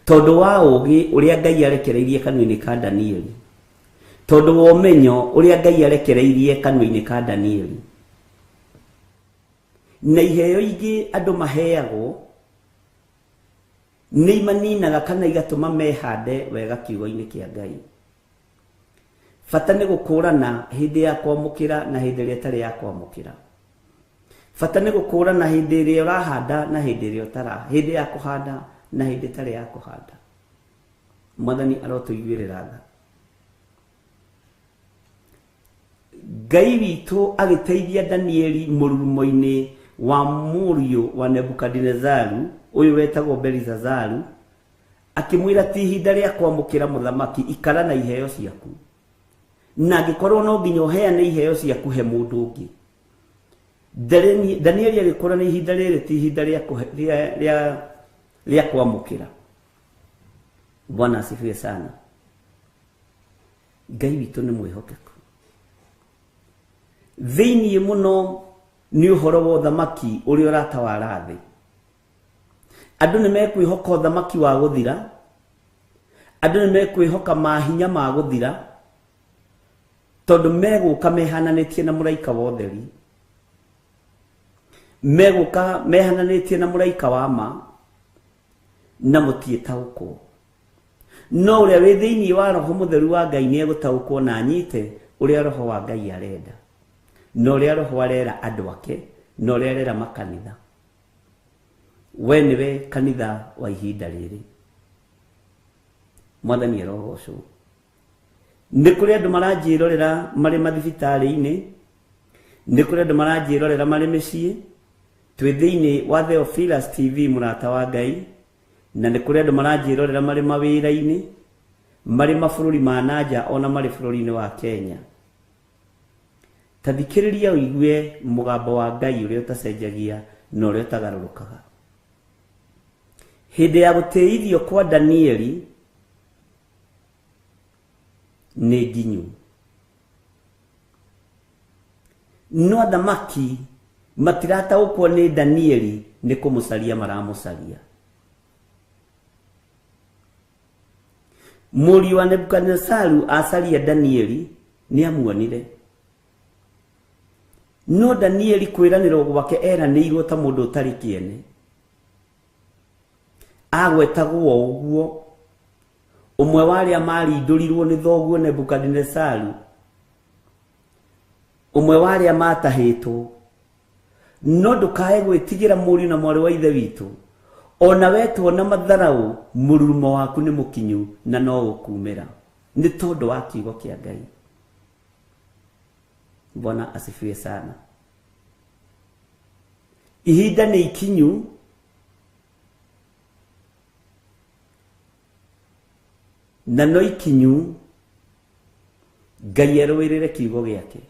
tondũ wa ũũgĩ ũrĩa Ngai arekereirie kanua-inĩ ka Danieli, tondũ wa ũmenyo ũrĩa Ngai arekereirie kanua-inĩ ka Danieli. Na iheo ingĩ andũ maheagwo nĩ imaninaga kana igatũma mehande wega kiugo-inĩ kĩa Ngai. Bata nĩ gũkũrana hĩndĩ ya kwamũkĩra na hĩndĩ ĩrĩa ĩtarĩ ya kwamũkĩra. Bata nĩ gũkũrana hĩndĩ ĩrĩa ũrahanda na hĩndĩ ĩrĩa ũtara, hĩndĩ ya kũhanda na hĩndĩ ĩtarĩ ya kũhanda. Mwathani arotũiguĩrĩra tha. Ngai witũ agĩteithia Danieli mũrurumo-inĩ wa mũriũ wa Nebukadinezaru ũyũ wetagwo Belizazaru, akĩmwĩra ti ihinda rĩa kwamũkĩra mũthamaki, ikara na iheo ciaku, na angĩkorwo no nginya ũheane iheo ciaku he mũndũ ũngĩ. Danieli agĩkũra na ihinda rĩrĩ ti ihinda rĩa kwamũkĩra. Bwana asifiwe sana. Ngai witũ nĩ mwĩhokeku. Thĩinĩ mũno nĩ ũhoro wa ũthamaki ũrĩa ũratawara thĩ. Andũ nĩ mekwĩhoka ũthamaki wa gũthira, andũ nĩ mekwĩhoka mahinya ma gũthira, tondũ megũka mehananĩtie na mũraika wa ũtheri, megũka mehananĩtie na mũraika wa ma, na mũtiĩtaũkwo. No ũrĩa wĩ thĩinĩ wa roho mũtheru wa Ngai nĩ egũtaũkwo na anyite ũrĩa roho wa Ngai arenda, na ũrĩa roho arera andũ ake, na ũrĩa arera makanitha. We nĩwe kanitha wa ihinda rĩrĩ. Mwathani arogocwo. Nĩ kũrĩ andũ maranjĩrorera marĩ mathibitarĩ-inĩ, nĩ kũrĩ andũ maranjĩrorera marĩ mĩciĩ. Twĩ thĩinĩ wa Theophilus TV mũrata wa Ngai, na nĩ kũrĩ andũ maranjĩrorera marĩ mawĩra-inĩ, marĩ mabũrũri ma nanja ona marĩ bũrũri-inĩ wa Kenya. Ta thikĩrĩria ũigue mũgambo wa Ngai ũrĩa ũtacenjagia na ũrĩa ũtagarũrũkaga. Hĩndĩ ya gũtĩithio kwa Danieli nĩ nginyu, no athamaki matirataũkwo nĩ Danieli nĩ kũmũcaria maramũcaria. Mũriũ wa Nebukadinesaru acaria Danieli nĩ amuonire, no Danieli kwĩranĩrwo gwake eranĩirwo ta mũndũ ũtarĩ kĩene. Agwetagwo ũguo ũmwe wa arĩa marindũrirwo nĩ thoguo Nebukadinesaru, ũmwe wa arĩa matahĩtwo. No ndũkae gwĩtigĩra mũriũ na mwarĩ wa ithe witũ, Ona wetwo na matharau mũrurumo waku nĩ mũkinyu na no ũkumĩra nĩ tondũ wa kiugo kĩa Ngai. Bwana asifiwe sana. Ihinda nĩ ikinyu na no ikinyu Ngai arũĩrĩre kiugo gĩake.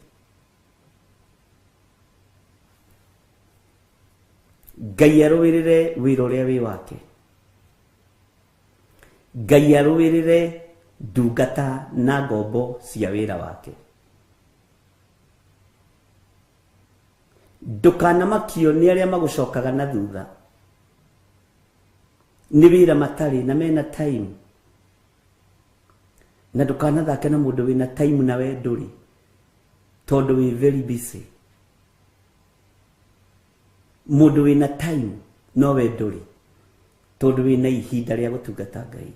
Ngai arũĩrĩre wĩra ũrĩa wĩ wake. Ngai arũĩrĩre ndungata na ngombo cia wĩra wake. Ndũkanamakio nĩ arĩa magũcokaga na thutha nĩ wĩra matarĩ na mena time, na ndũkanathake na mũndũ wĩna time na we ndũrĩ, tondũ wĩ very busy. Mũndũ wĩna time no we ndũrĩ, tondũ wĩna ihinda rĩa gũtungata Ngai.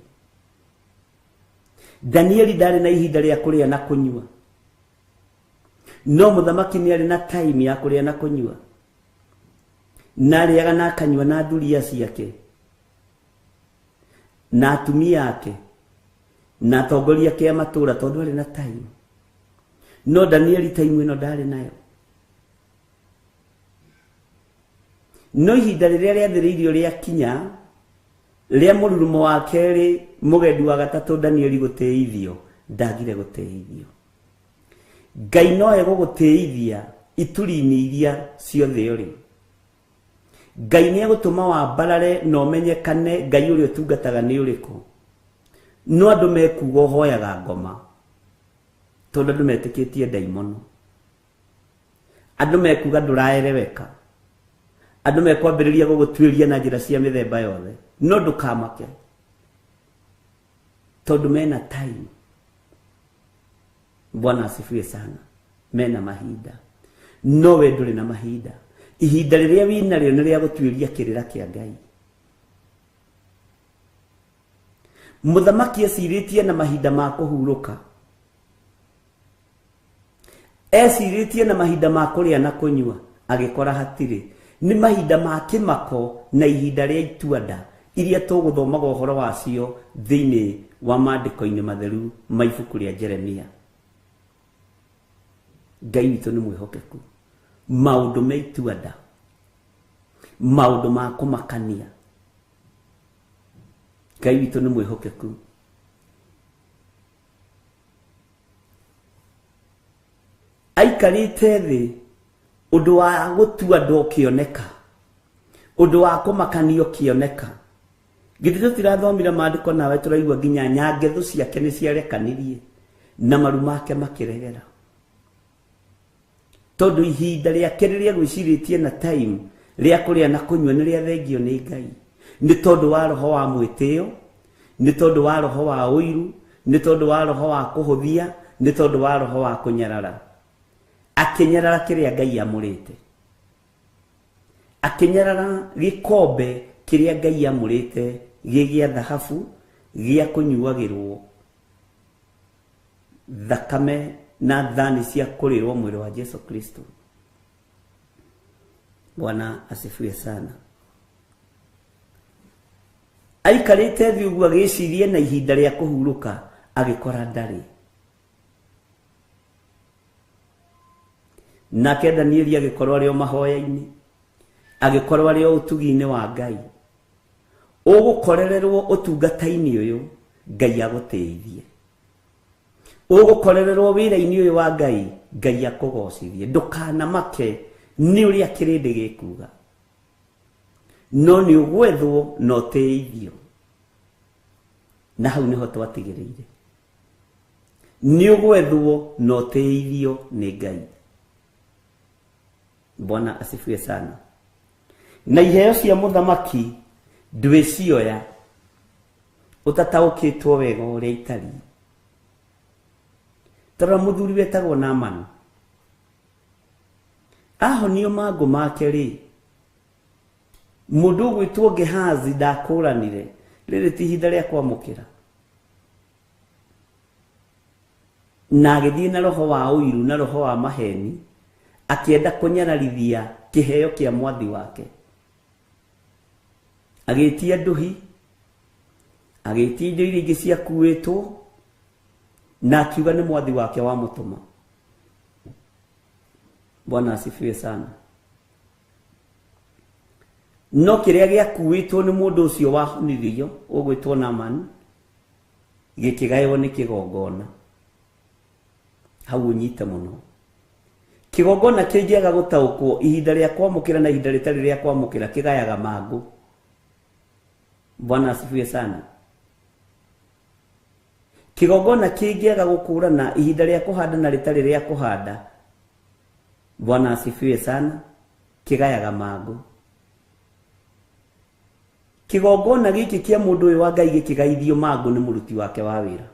Danieli ndarĩ na ihinda rĩa kũrĩa na kũnyua, no mũthamaki nĩ arĩ na time ya kũrĩa na kũnyua, na arĩaga na akanyua na thuriya ciake na atumia ake na atongoria ake a matũũra, tondũ arĩ na time. No Danieli time ĩno ndarĩ nayo. No ihinda rĩrĩa rĩathĩrĩirio rĩakinya rĩa mũrurumo wa kerĩ mũgendi wa gatatũ Danieli gũtĩithio, ndagire gũtĩithio. Ngai no egũgũtĩithia ituri-inĩ iria ciothe ũrĩ. Ngai nĩ egũtũma wambarare na ũmenyekane Ngai ũrĩa ũtungataga nĩ ũrĩkũ. No andũ mekuga ũhoyaga ngoma, tondũ andũ metĩkĩtie ndaimono. Andũ mekuga ndũraereweka. Andũ mekwambĩrĩria gũgũtuĩria na njĩra cia mĩthemba yothe, no ndũkamake tondũ mena time. Bwana asifiwe sana. Mena mahinda, no we ndũrĩ na mahinda. Ihinda rĩrĩa wĩnarĩo nĩ rĩa gũtuĩria kĩrĩra kĩa Ngai. Mũthamaki ecirĩtie na mahinda ma kũhurũka, ecirĩtie na mahinda ma kũrĩa na kũnyua, agĩkora hatirĩ. Nĩ mahinda ma kĩmako na ihinda rĩa ituanda iria tũgũthomaga ũhoro wacio thĩinĩ wa maandĩko-inĩ matheru ma ibuku rĩa Jeremia. Ngai witũ nĩ mwĩhokeku. Maũndũ me ituanda, maũndũ ma kũmakania, Ngai witũ nĩ mwĩhokeku. Aikarĩte thĩ ũndũ wa gũtua ndũ ũkĩoneka, ũndũ wa kũmakania ũkĩoneka. Githĩ tũtirathomire maandĩko nawe tũraigua nginya nyangethu ciake nĩ ciarekanirie na maru make makĩregera, tondũ ihinda rĩake rĩrĩa gwĩcirĩtie na time rĩa kũrĩa na kũnyua nĩ rĩathengio nĩ Ngai, nĩ tondũ wa roho wa mwĩtĩo, nĩ tondũ wa roho wa ũiru, nĩ tondũ wa roho wa kũhũthia, nĩ tondũ wa roho wa kũnyarara. Akĩnyarara kĩrĩa Ngai amũrĩte, akĩnyarara gĩkombe kĩrĩa Ngai amũrĩte gĩ gĩa thahabu gĩa kũnyuagĩrwo thakame na thani cia kũrĩrwo mwĩrĩ wa Jesu Kristo. Bwana asifiwe sana. Aikarĩte thĩ ũguo agĩciria na ihinda rĩa kũhurũka, agĩkora ndarĩ. Nake Danieli agĩkorwo arĩ o mahoya-inĩ, agĩkorwo arĩ o ũtugi-inĩ wa Ngai. Ũgũkorererwo ũtungata-inĩ ũyũ, Ngai agũteithie. Ũgũkorererwo wĩra-inĩ ũyũ wa Ngai, Ngai akũgocithie. Ndũkanamake nĩ ũrĩa kĩrĩndĩ gĩkuga, no nĩ ũgwethwo na ũtĩithio. Na hau nĩho twatigĩrĩire, nĩ ũgwethwo na ũtĩithio nĩ Ngai. Bwana asifiwe sana. Na iheo cia mũthamaki ndwĩcioya ũtataũkĩtwo wega ũrĩa itariĩ. Tarora mũthuri wetagwo Naamani, ahonio mangũ make rĩ, mũndũ ũgwĩtwo Gehazi ndakũranire rĩrĩ ti ihinda rĩa kwamũkĩra, na agĩthiĩ na roho wa ũiru na roho wa maheni, akĩenda kũnyararithia kĩheo kĩa mwathi wake. Agĩtia nduhi, agĩtia indo iria ingĩ ciakuĩtwo, na akiuga nĩ mwathi wake wamũtũma. Bwana asifiwe sana. No kĩrĩa gĩakuĩtwo nĩ mũndũ ũcio wahonirio ũgwĩtwo Naamani gĩkĩgaywo nĩ kĩgongona. Hau ũnyite mũno. Kĩgongona kĩngĩaga gũtaũkwo ihinda rĩa kwamũkĩra na ihinda rĩtarĩ rĩa kwamũkĩra kĩgayaga mangũ. Bwana asifiwe sana. Kĩgongona kĩngĩaga gũkũrana ihinda rĩa kũhanda na rĩtarĩ rĩa kũhanda, Bwana asifiwe sana, kĩgayaga mangũ. Kĩgongona gĩkĩ kĩa mũndũ ũyũ wa Ngai gĩkĩgaithio mangũ nĩ mũruti wake wa wĩra,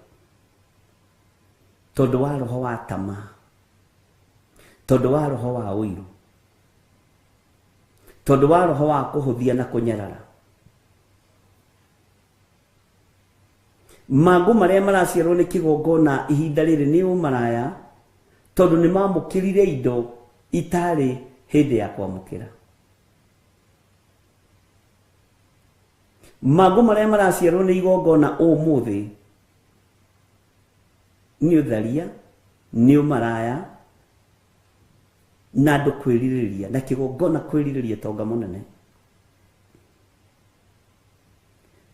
tondũ wa roho wa tamaa, tondũ wa roho wa ũiru, tondũ wa roho wa kũhũthia na kũnyarara. Mangũ marĩa maraciarwo nĩ kĩgongona ihinda rĩrĩ nĩ ũmaraya, tondũ nĩ mamũkĩrire indo itarĩ hĩndĩ ya kwamũkĩra. Mangũ marĩa maraciarwo nĩ igongona ũmũthĩ nĩ ũtharia, nĩ ũmaraya, na andũ kwĩrirĩria, na kĩgongona kwĩrirĩria tonga mũnene.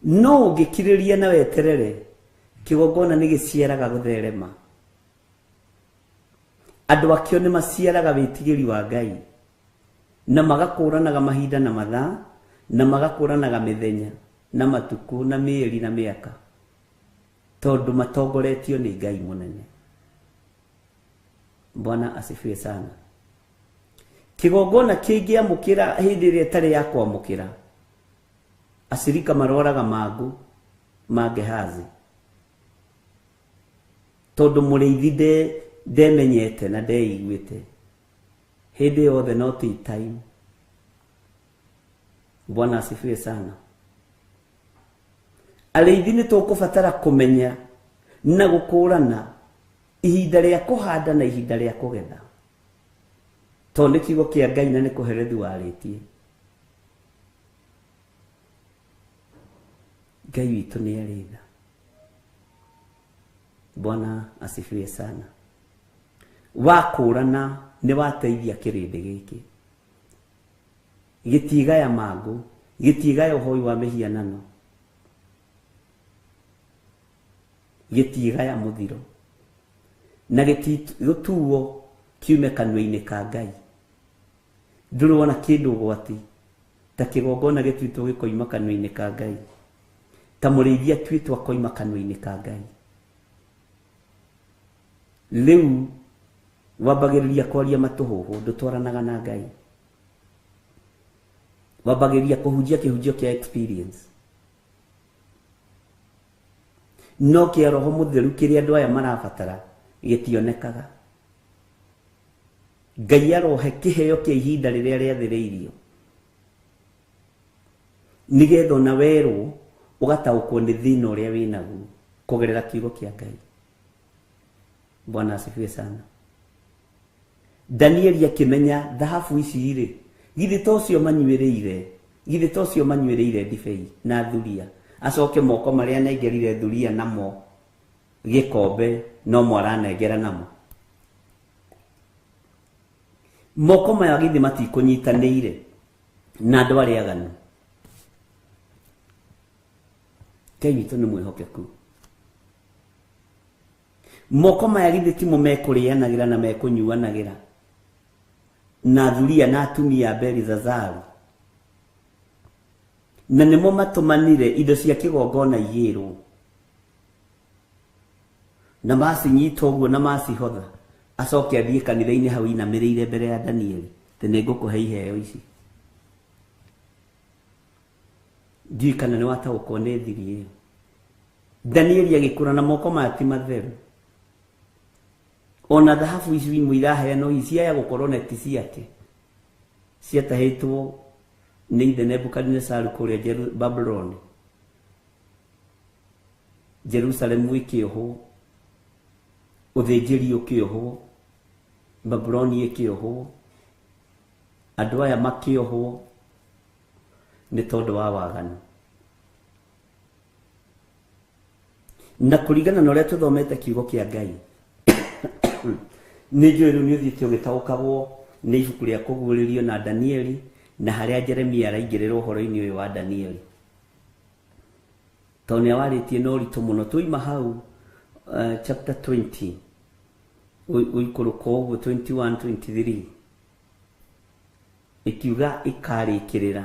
No ũngĩkirĩria na weterere, kĩgongona nĩ gĩciaraga gũtherema. Andũ akĩo nĩ maciaraga wĩtigĩri wa Ngai, na magakũranaga mahinda na mathaa, na magakũranaga mĩthenya na matukũ na mĩeri na mĩaka, tondũ matongoretio nĩ Ngai mũnene. Bwana asifiwe sana. Kĩgongona kĩngĩamũkĩra hĩndĩ ĩrĩa ĩtarĩ ya kwamũkĩra, acirika marwaraga mangũ ma Gehazi, tondũ mũrĩithi ndemenyete na ndeiguĩte hĩndĩ yothe, no ti time. Bwana asifiwe sana. Arĩithi nĩ tũkũbatara kũmenya na gũkũrana ihinda rĩa kũhanda na ihinda rĩa kũgetha, tondũ nĩ kiugo kĩa Ngai na nĩ kũherethu warĩtie. Ngai witũ nĩ arĩ tha. Bwana asifiwe sana. Wakũrana nĩ wateithia kĩrĩndĩ gĩkĩ, gĩtigaya mangũ, gĩtigaya ũhoi wa mĩhianano, gĩtigaya mũthiro, na gĩtigũtuo kiume kanua-inĩ ka Ngai. Ndũrĩ wona kĩndũ ũgwati ta kĩgongona gĩtuĩtwo gĩkoima kanua-inĩ ka Ngai, ta mũrĩithi atuĩtwo akoima kanua-inĩ ka Ngai. Rĩu wambagĩrĩria kwaria matũhũhũ, ndũtwaranaga na Ngai. Wambagĩrĩria kũhunjia kĩhunjio kĩa experience, no kĩa roho mũtheru kĩrĩa andũ aya marabatara gĩtionekaga. Ngai arohe kĩheo kĩa ihinda rĩrĩa rĩathĩrĩirio, nĩgetha ona werwo ũgataũkwo nĩ thĩna ũrĩa wĩnaguo kũgerera kiugo kĩa Ngai. Bwana asifiwe sana. Danieli akĩmenya thahabu ici rĩ, githĩ to ũcio manyuĩrĩire, githĩ to ũcio manyuĩrĩire ndibei na thuria, acoke moko marĩa anengerire thuria namo gĩkombe no mo aranengera namo. Moko maya githĩ matikũnyitanĩire na andũ arĩa aganu. Ngai witũ nĩ mwĩhokeku. Moko maya githĩ timo mekũrĩanagĩra na mekũnyuanagĩra na thuria na atumia a Belizazaru, na nĩmo matũmanire indo cia kĩgongona igĩrwo, na macinyita ũguo na macihotha, acoke athiĩ kanitha-inĩ hau inamĩrĩire mbere ya Danieli atĩ nĩ ngũkũhe iheo ici. Ndiũĩ kana nĩ wataũkwo nĩ thiri ĩyo. Danieli agĩkũra na moko maya ti matheru, ona thahabu ici imwe iraheanwo hihi ciaya gũkorwo na ti ciake, ciatahĩtwo nĩ ithe Nebukadinesaru kũrĩa Babuloni, Jerusalemu ĩkĩohwo, ũthĩnjĩri ũkĩohwo, Babuloni ĩkĩohwo, andũ aya makĩohwo nĩ tondũ wa waganu. Na kũringana na ũrĩa tũthomete kiugo kĩa Ngai, nĩ njũĩ rĩu nĩ ũthiĩte ũgĩtaũkagwo nĩ ibuku rĩa kũguũrĩrio na Danieli, na harĩa Jeremia araingĩrĩra ũhoro-inĩ ũyũ wa Danieli, tondũ nĩ awarĩtie na ũritũ mũno. Twaima hau chapter 20 ũikũrũka ũguo 21 23 ĩkiuga ĩkarĩkĩrĩra,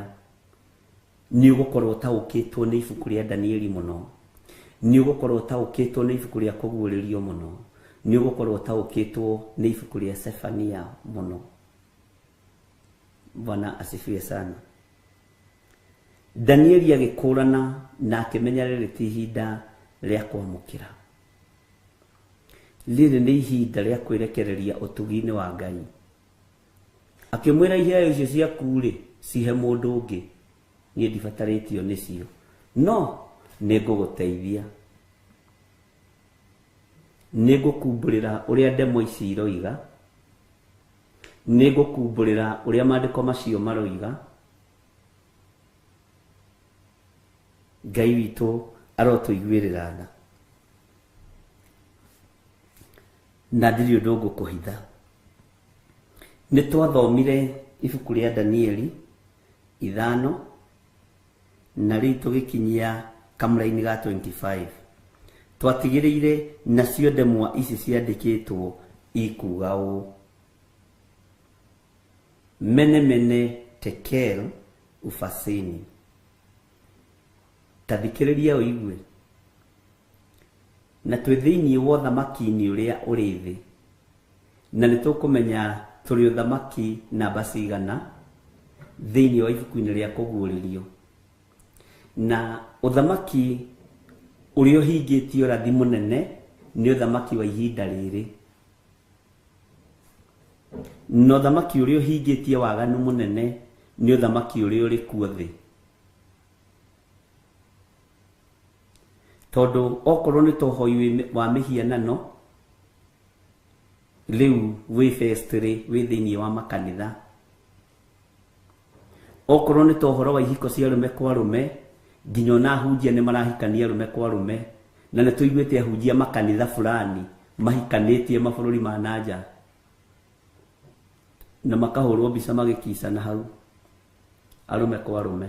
nĩ ũgũkorwo ũtaũkĩtwo nĩ ibuku rĩa Danieli mũno, nĩ ũgũkorwo ũtaũkĩtwo nĩ ibuku rĩa kũguũrĩrio mũno, nĩ ũgũkorwo ũtaũkĩtwo nĩ ibuku rĩa Sefania mũno. Bwana asifiwe sana. Danieli agĩkũrana na akĩmenya rĩrĩ ti ihinda rĩa kwamũkĩra, rĩrĩ nĩ ihinda rĩa kwĩrekereria ũtugi-inĩ wa Ngai. Akĩmwĩra iheo icio ciaku rĩ, cihe mũndũ ũngĩ, niĩ ndibatarĩtio nĩcio, no nĩngũgũteithia, nĩngũkumbũrĩra ũrĩa ndemwa ici iroiga, nĩngũkumbũrĩra ũrĩa maandĩko macio maroiga. Ngai witũ arotũiguĩrĩra tha, na ndirĩ ũndũ ngũkũhitha. Nĩ twathomire ibuku rĩa Danieli 5 na rĩu tũgĩkinyia kamũraini ga 25. Twatigĩrĩire nacio ndemwa ici ciandĩkĩtwo ikuga ũũ: mene mene tekel ufasini. Ta thikĩrĩria ũigue. Na twĩ thĩinĩ wa ũthamaki-inĩ ũrĩa ũrĩ thĩ, na nĩ tũkũmenya tũrĩ ũthamaki namba cigana thĩinĩ wa ibuku-inĩ rĩa kũguũrĩrio. Na ũthamaki ũrĩa ũhingĩtie ũrathi mũnene nĩ ũthamaki wa ihinda rĩrĩ, na ũthamaki ũrĩa ũhingĩtie waganu mũnene nĩ ũthamaki ũrĩa ũrĩ kuo thĩ. Tondũ okorwo nĩ ta ũhoi wa mĩhianano, rĩu wĩ festry wĩ thĩinĩ wa makanitha. Okorwo nĩ ta ũhoro wa ihiko cia arũme kwa arũme, nginya ona ahunjia nĩ marahikania arũme kwa arũme, na nĩ tũiguĩte ahunjia makanitha fulani mahikanĩtie mabũrũri ma nanja na makahũrwo mbica magĩkicana hau arũme kwa arũme.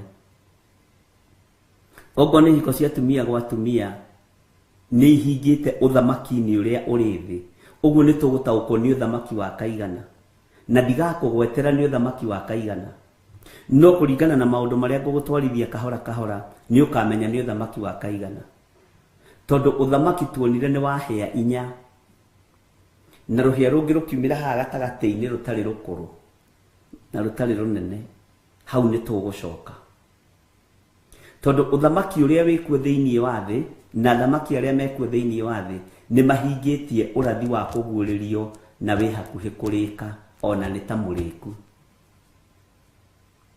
Okorwo nĩ ihiko cia atumia gwa atumia, nĩ ihingĩte ũthamaki-inĩ ũrĩa ũrĩ thĩ. Ũguo nĩ tũgũtaũkwo nĩ ũthamaki wa kaigana, na ndigakũgwetera nĩ ũthamaki wa kaigana, no kũringana na maũndũ marĩa ngũgũtwarithia kahora kahora nĩ ũkamenya nĩ ũthamaki wa kaigana. Tondũ ũthamaki tuonire nĩ wa hĩa inya, na rũhĩa rũngĩ rũkiumĩra haha gatagatĩ-inĩ rũtarĩ rũkũrũ na rũtarĩ rũnene, hau nĩ tũgũcoka. Tondũ ũthamaki ũrĩa wĩkuo thĩinĩ wa thĩ na athamaki arĩa mekuo thĩinĩ wa thĩ nĩ mahingĩtie ũrathi wa kũguũrĩrio na wĩ hakuhĩ kũrĩka, ona nĩ ta mũrĩku.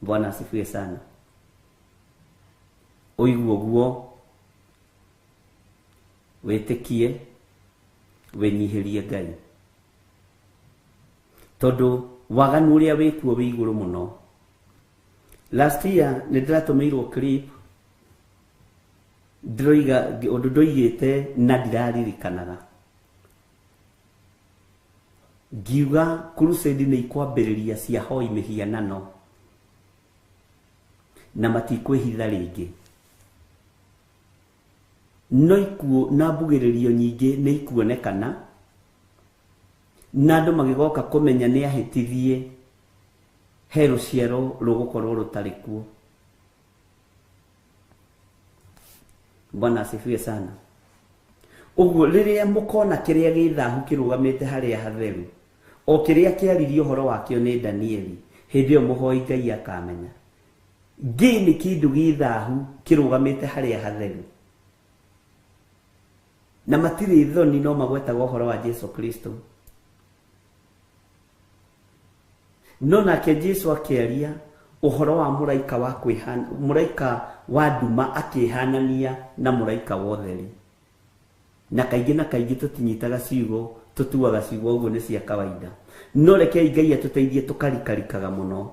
Bwana asifiwe sana. Ũigue ũguo, wĩtĩkie, wĩnyihĩrie Ngai, tondũ waganu ũrĩa wĩkuo wĩ igũrũ mũno. Last year nĩ ndĩratũmĩirwo clip ndĩroiga ũndũ ndoigĩte na ndiraririkanaga, ngiuga crusade nĩ ikwambĩrĩria cia hoi mĩhianano na matikwĩhitha rĩngĩ, no ikuũ na mbugĩrĩrio nyingĩ nĩ ikuonekana, na andũ magĩgoka kũmenya nĩ ahĩtithie, he rũciaro rũgũkorwo rũtarĩ kuo. Bwana asifiwe sana. Ũguo rĩrĩa mũkona kĩrĩa gĩ thahu kĩrũgamĩte harĩa hatheru, o kĩrĩa kĩaririe ũhoro wakĩo nĩ Danieli, hĩndĩ ĩyo mũhoi Ngai akamenya ngĩ nĩ kĩndũ gĩ thahu kĩrũgamĩte harĩa hatheru, na matirĩ thoni no magwetaga ũhoro wa Jesu Kristo. No nake Jesu akĩaria ũhoro wa mũraika wa kwĩhana, mũraika wa nduma akĩhanania na mũraika wa ũtheri. Na kaingĩ tũtinyitaga ciugo, tũtuaga ciugo ũguo nĩ cia kawaida, no rekei Ngai atũteithie tũkarikarikaga mũno.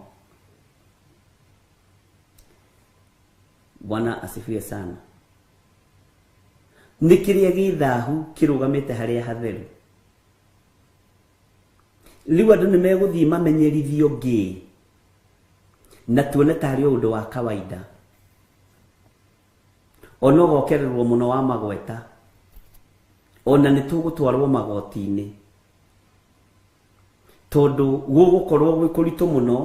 Bwana asifiwe sana. Nĩ kĩrĩa gĩ thahu kĩrũgamĩte harĩa hatheru. Rĩu andũ nĩ megũthiĩ mamenyerithio ngĩ na tuone tarĩ o ũndũ wa kawaida. Ona ũgokererwo mũno wa magweta, ona nĩ tũgũtwarwo magoti-inĩ, tondũ gũgũkorwo gwĩ kũritũ mũno,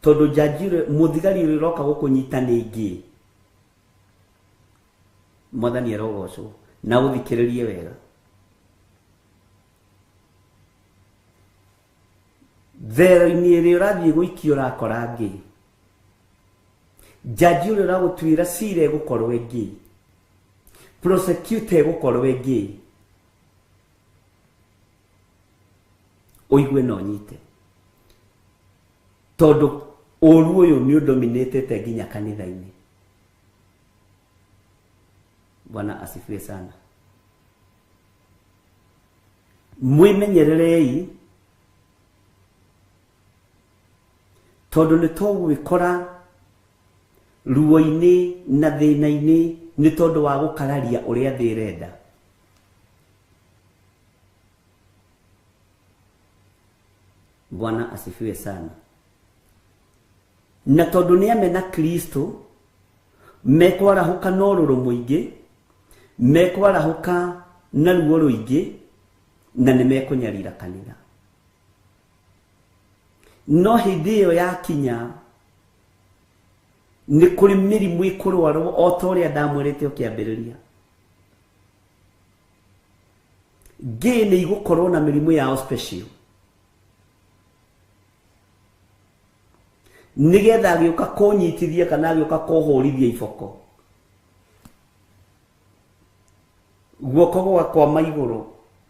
tondũ njanji mũthigari ũrĩa ũroka gũkũnyita nĩ ngĩ. Mwathani arogocwo. Na ũthikĩrĩrie wega. Thero-inĩ ĩrĩa ũrathiĩ gũikio ũrakora ngĩ. Njanji ũrĩa ũragũtuĩra cira ĩgũkorwo ĩngĩ. Prosecutor ĩgũkorwo ĩngĩ. Ũigue na ũnyite. Tondũ ũru ũyũ nĩ ũndominĩtĩte nginya kanitha-inĩ. Bwana asifiwe sana. Mwĩmenyererei, tondũ nĩ tũgwĩkora ruo-inĩ na thĩna-inĩ nĩ tondũ wa gũkararia ũrĩa thĩ ĩrenda. Bwana asifiwe sana. Na tondũ nĩ amena Kristo, mekwarahũka na ũrũrũ mũingĩ, mekwarahũka na ruo rũingĩ, na nĩ mekũnyarira kanitha. No hĩndĩ ĩyo yakinya nĩ kũrĩ mĩrimũ ĩkũrwarwo o ta ũrĩa ndamwĩrĩte ũkĩambĩrĩria. Ngĩ nĩ igũkorwo na mĩrimũ yao special, nĩgetha agĩũka kũnyitithia kana agĩũka kũhũrithia iboko, guoko gũgakwama igũrũ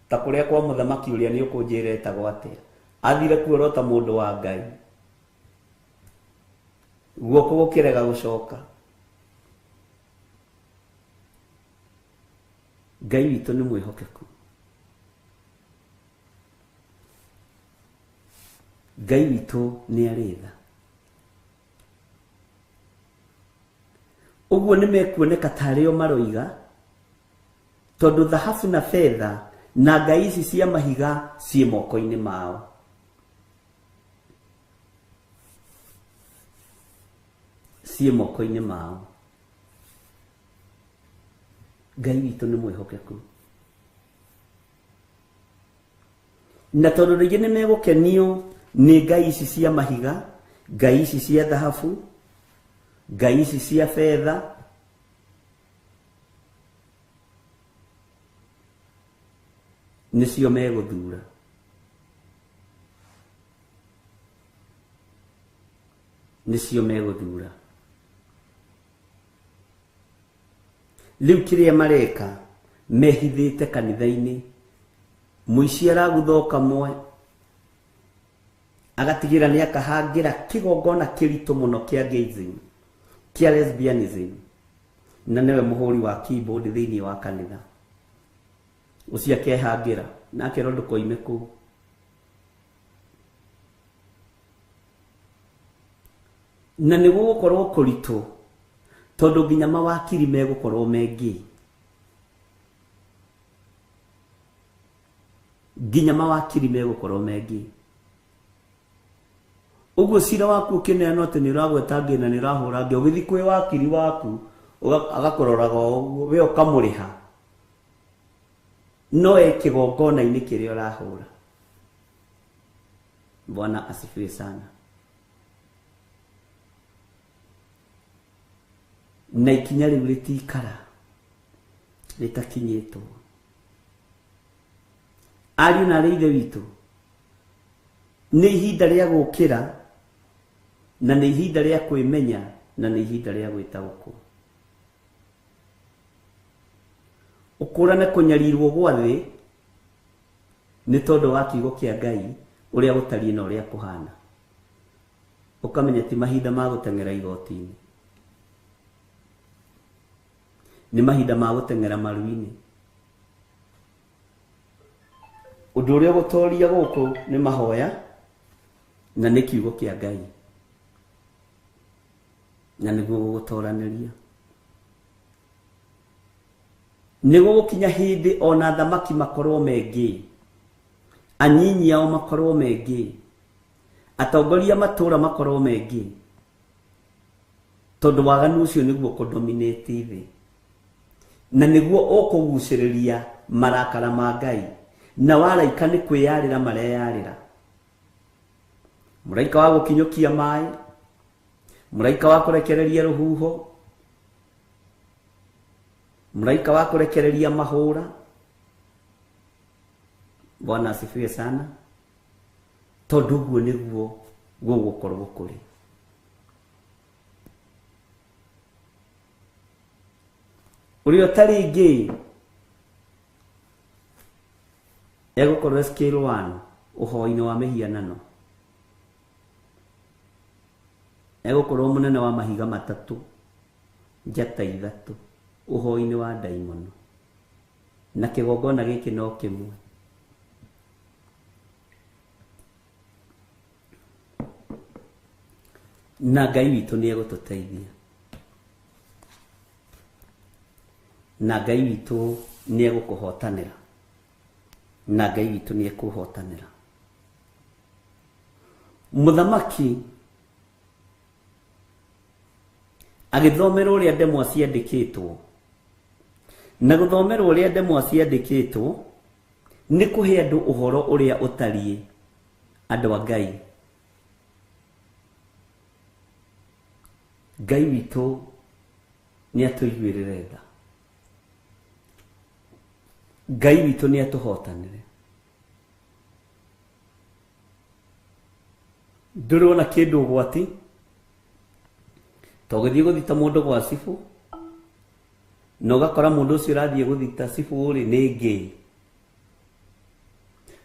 ta kũrĩa kwa mũthamaki ũrĩa nĩ ũkũnjĩra etagwo atĩa. Athire kuorota mũndũ wa Ngai, guoko gũkĩrega gũcoka. Ngai witũ nĩ mwĩhokeku. Ngai witũ nĩ arĩ tha. Ũguo nĩ mekuoneka tarĩ o maroiga, tondũ thahabu na betha na ngai ici cia mahiga ciĩ moko-inĩ mao. Ciĩ moko-inĩ mao. Ngai witũ nĩ mwĩhokeku. Na tondũ rĩngĩ nĩ megũkenio nĩ ngai ici cia mahiga, ngai ici cia thahabu, ngai ici cia betha, nĩcio megũthura. Nĩcio megũthura. Rĩu kĩrĩa mareka mehithĩte kanitha-inĩ, mũici aragutha kamwe agatigĩra nĩ akahangĩra kĩgongona kĩritũ mũno kĩa gayism, kĩa lesbianism, na nĩwe mũhũri wa keyboard thĩinĩ wa kanitha. Ũcio akehangĩra na akerwo ndũkoime kũu. Na nĩ gũgũkorwo kũritũ, tondũ nginya mawakiri megũkorwo mengĩ. Nginya mawakiri megũkorwo mengĩ. Ũguo cira waku ũkĩneanwo atĩ nĩ ũragweta ngĩ na nĩ ũrahũra ngĩ, ũgĩthiĩ kwĩ wakiri waku agakũroraga o ũguo, we ũkamũrĩha. No e kĩgongona-inĩ kĩrĩa ũrahũra. Bwana asifiwe sana. Na ikinya rĩu rĩtikara rĩtakinyĩtwo. Ariũ na aarĩ a Ithe witũ, nĩ ihinda rĩa gũkĩra, na nĩ ihinda rĩa kwĩmenya, na nĩ ihinda rĩa gwĩtaũkwo. Ũkũrane kũnyarirwo gwa thĩ nĩ tondũ wa kiugo kĩa Ngai ũrĩa gũtariĩ na ũrĩa kũhana. Ũkamenya ti mahinda ma gũteng'era igoti-inĩ, nĩ mahinda ma gũteng'era maru-inĩ. Ũndũ ũrĩa ũgũtoria gũkũ nĩ mahoya na nĩ kiugo kĩa Ngai, na nĩguo gũgũtoranĩria. Nĩ gũgũkinya hĩndĩ ona thamaki makorwo mengĩ, anyinyi ao makorwo mengĩ, atongoria matũra makorwo mengĩ, tondũ waganu ũcio nĩguo kũdominate thĩ na nĩguo ũkũgucĩrĩria marakara ma Ngai, na waraika nĩ kwĩyarĩra mareyarĩra. Mũraika wa gũkinyũkia maĩ, mũraika wa kũrekereria rũhuho, mũraika wa kũrekereria mahũra. Bwana asifiwe sana. Tondũ ũguo nĩguo gũgũkorwo kũrĩ. Ũrĩa ũtarĩ ngĩ egũkorwo scale 1 ũhoi-inĩ wa mĩhianano, egũkorwo mũnene wa mahiga matatũ, njata ithatũ, ũhoi-inĩ wa ndaimono, na kĩgongona gĩkĩ no kĩmwe. Na Ngai witũ nĩ egũtũteithia, na Ngai witũ nĩ egũkũhotanĩra, na Ngai witũ nĩ ekũhotanĩra. Mũthamaki agĩthomerwo ũrĩa ndemwa ciandĩkĩtwo, na gũthomerwo ũrĩa ndemwa ciandĩkĩtwo nĩ kũhe andũ ũhoro ũrĩa ũtariĩ andũ a Ngai. Ngai witũ nĩ atũiguĩrĩre tha, Ngai witũ nĩ atũhotanĩre. Ndũrona kĩndũ ũgwati to gũthiĩ gũthita mũndũ gwa cibũ, na ũgakora mũndũ ũcio ũrathiĩ gũthita cibũ rĩ nĩ ngĩ,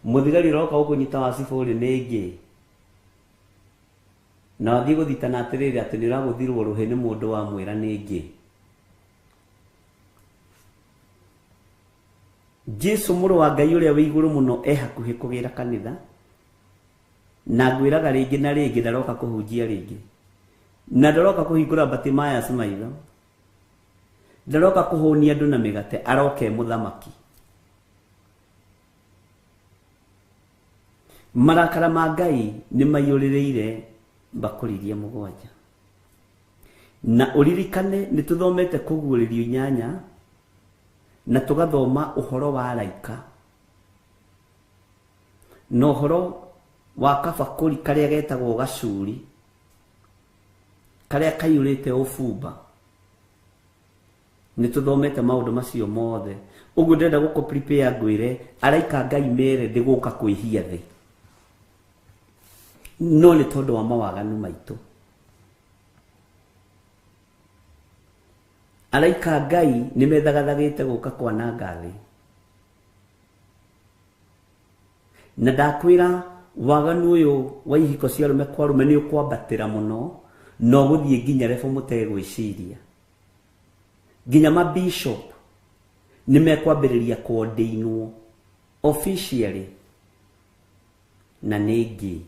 mũthigari ũroka gũkũnyita wa cibũ rĩ nĩ ngĩ, na wathiĩ gũthita na atĩrĩrĩ atĩ nĩ ũragũthirwo rũhĩ nĩ mũndũ wamwĩra nĩ ngĩ. Jesu mũrũ wa Ngai ũrĩa wĩ igũrũ mũno e hakuhĩ kũgĩra kanitha, na ngwĩraga rĩngĩ na rĩngĩ ndaroka kũhunjia rĩngĩ, na ndaroka kũhingũra Bartimaeus maitho, ndaroka kũhũnia andũ na mĩgate, aroka e mũthamaki. Marakara ma Ngai nĩ maiyũrĩrĩire mbakũri iria mũgwanja. Na ũririkane nĩ tũthomete kũguũrĩrio inyanya, na tũgathoma ũhoro wa araika, na ũhoro wa kabakũri karĩa getagwo gacuri, karĩa kaiyũrĩte ũbumba. Nĩ tũthomete maũndũ macio mothe. Ũguo ndĩrenda gũkũ prepare ngwĩre araika Ngai mere ndĩgũka kwĩhia thĩ, no nĩ tondũ wa mawaganu maitũ. Araika Ngai nĩ methagathagĩte gũka kwananga thĩ, na ndakwĩra waganu ũyũ wa ihiko cia arũme kwa arũme nĩ ũkwambatĩra mũno, na ũgũthiĩ nginya rebo mũtegwĩciria. Nginya mabishop nĩ mekwambĩrĩria kũordĩinwo officially, na nĩ ngĩ.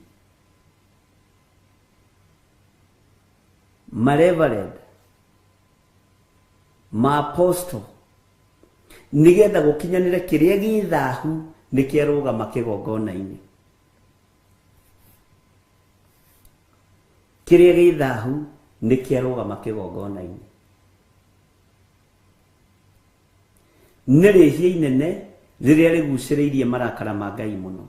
Mareverend, maapostle, nĩgetha gũkinyanĩre kĩrĩa gĩ thahu nĩ kĩarũgama kĩgongona-inĩ. Kĩrĩa gĩ thahu nĩ kĩarũgama kĩgongona-inĩ. Nĩ rĩhia inene rĩrĩa rĩgucĩrĩirie marakara ma Ngai mũno,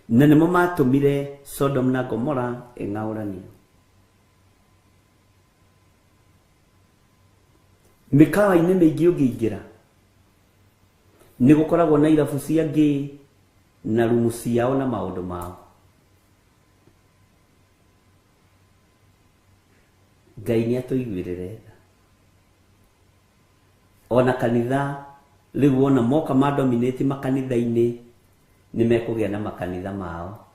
na nĩmo matũmire Sodom na Gomora ĩng'aũranio. Mĩkawa-inĩ mĩingĩ ũngĩingĩra nĩ gũkoragwo na irabu cia ngĩ na rumu ciao na maũndũ mao. Ngai nĩ atũiguĩrĩre tha. Ona kanitha rĩu wona moka madominate makanitha-inĩ, nĩ mekũgĩa na makanitha mao,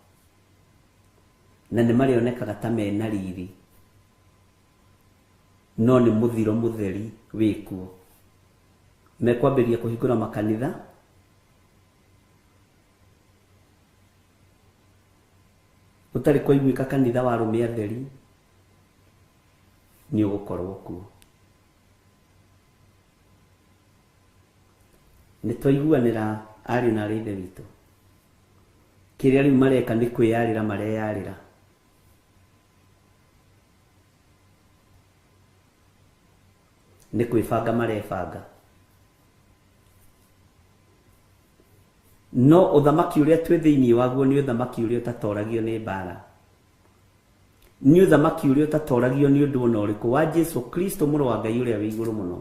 na nĩ marĩonekaga ta mena riri, no nĩ mũthiro mũtheri wĩkuo. Mekwambĩrĩria kũhingũra makanitha, gũtarĩ kwaiguĩka kanitha wa arũme atheri nĩ ũgũkorwo kuo. Nĩ twaiguanĩra ariũ na aarĩ a Ithe witũ. Kĩrĩa rĩu mareka nĩ kwĩyarĩra mareyarĩra. Nĩ kwĩbanga marebanga. No ũthamaki ũrĩa twĩ thĩinĩ waguo nĩ ũthamaki ũrĩa ũtatoragio nĩ mbara. Nĩ ũthamaki ũrĩa ũtatoragio nĩ ũndũ ona ũrĩkũ wa Jesu Kristo mũrũ wa Ngai ũrĩa wĩ igũrũ mũno.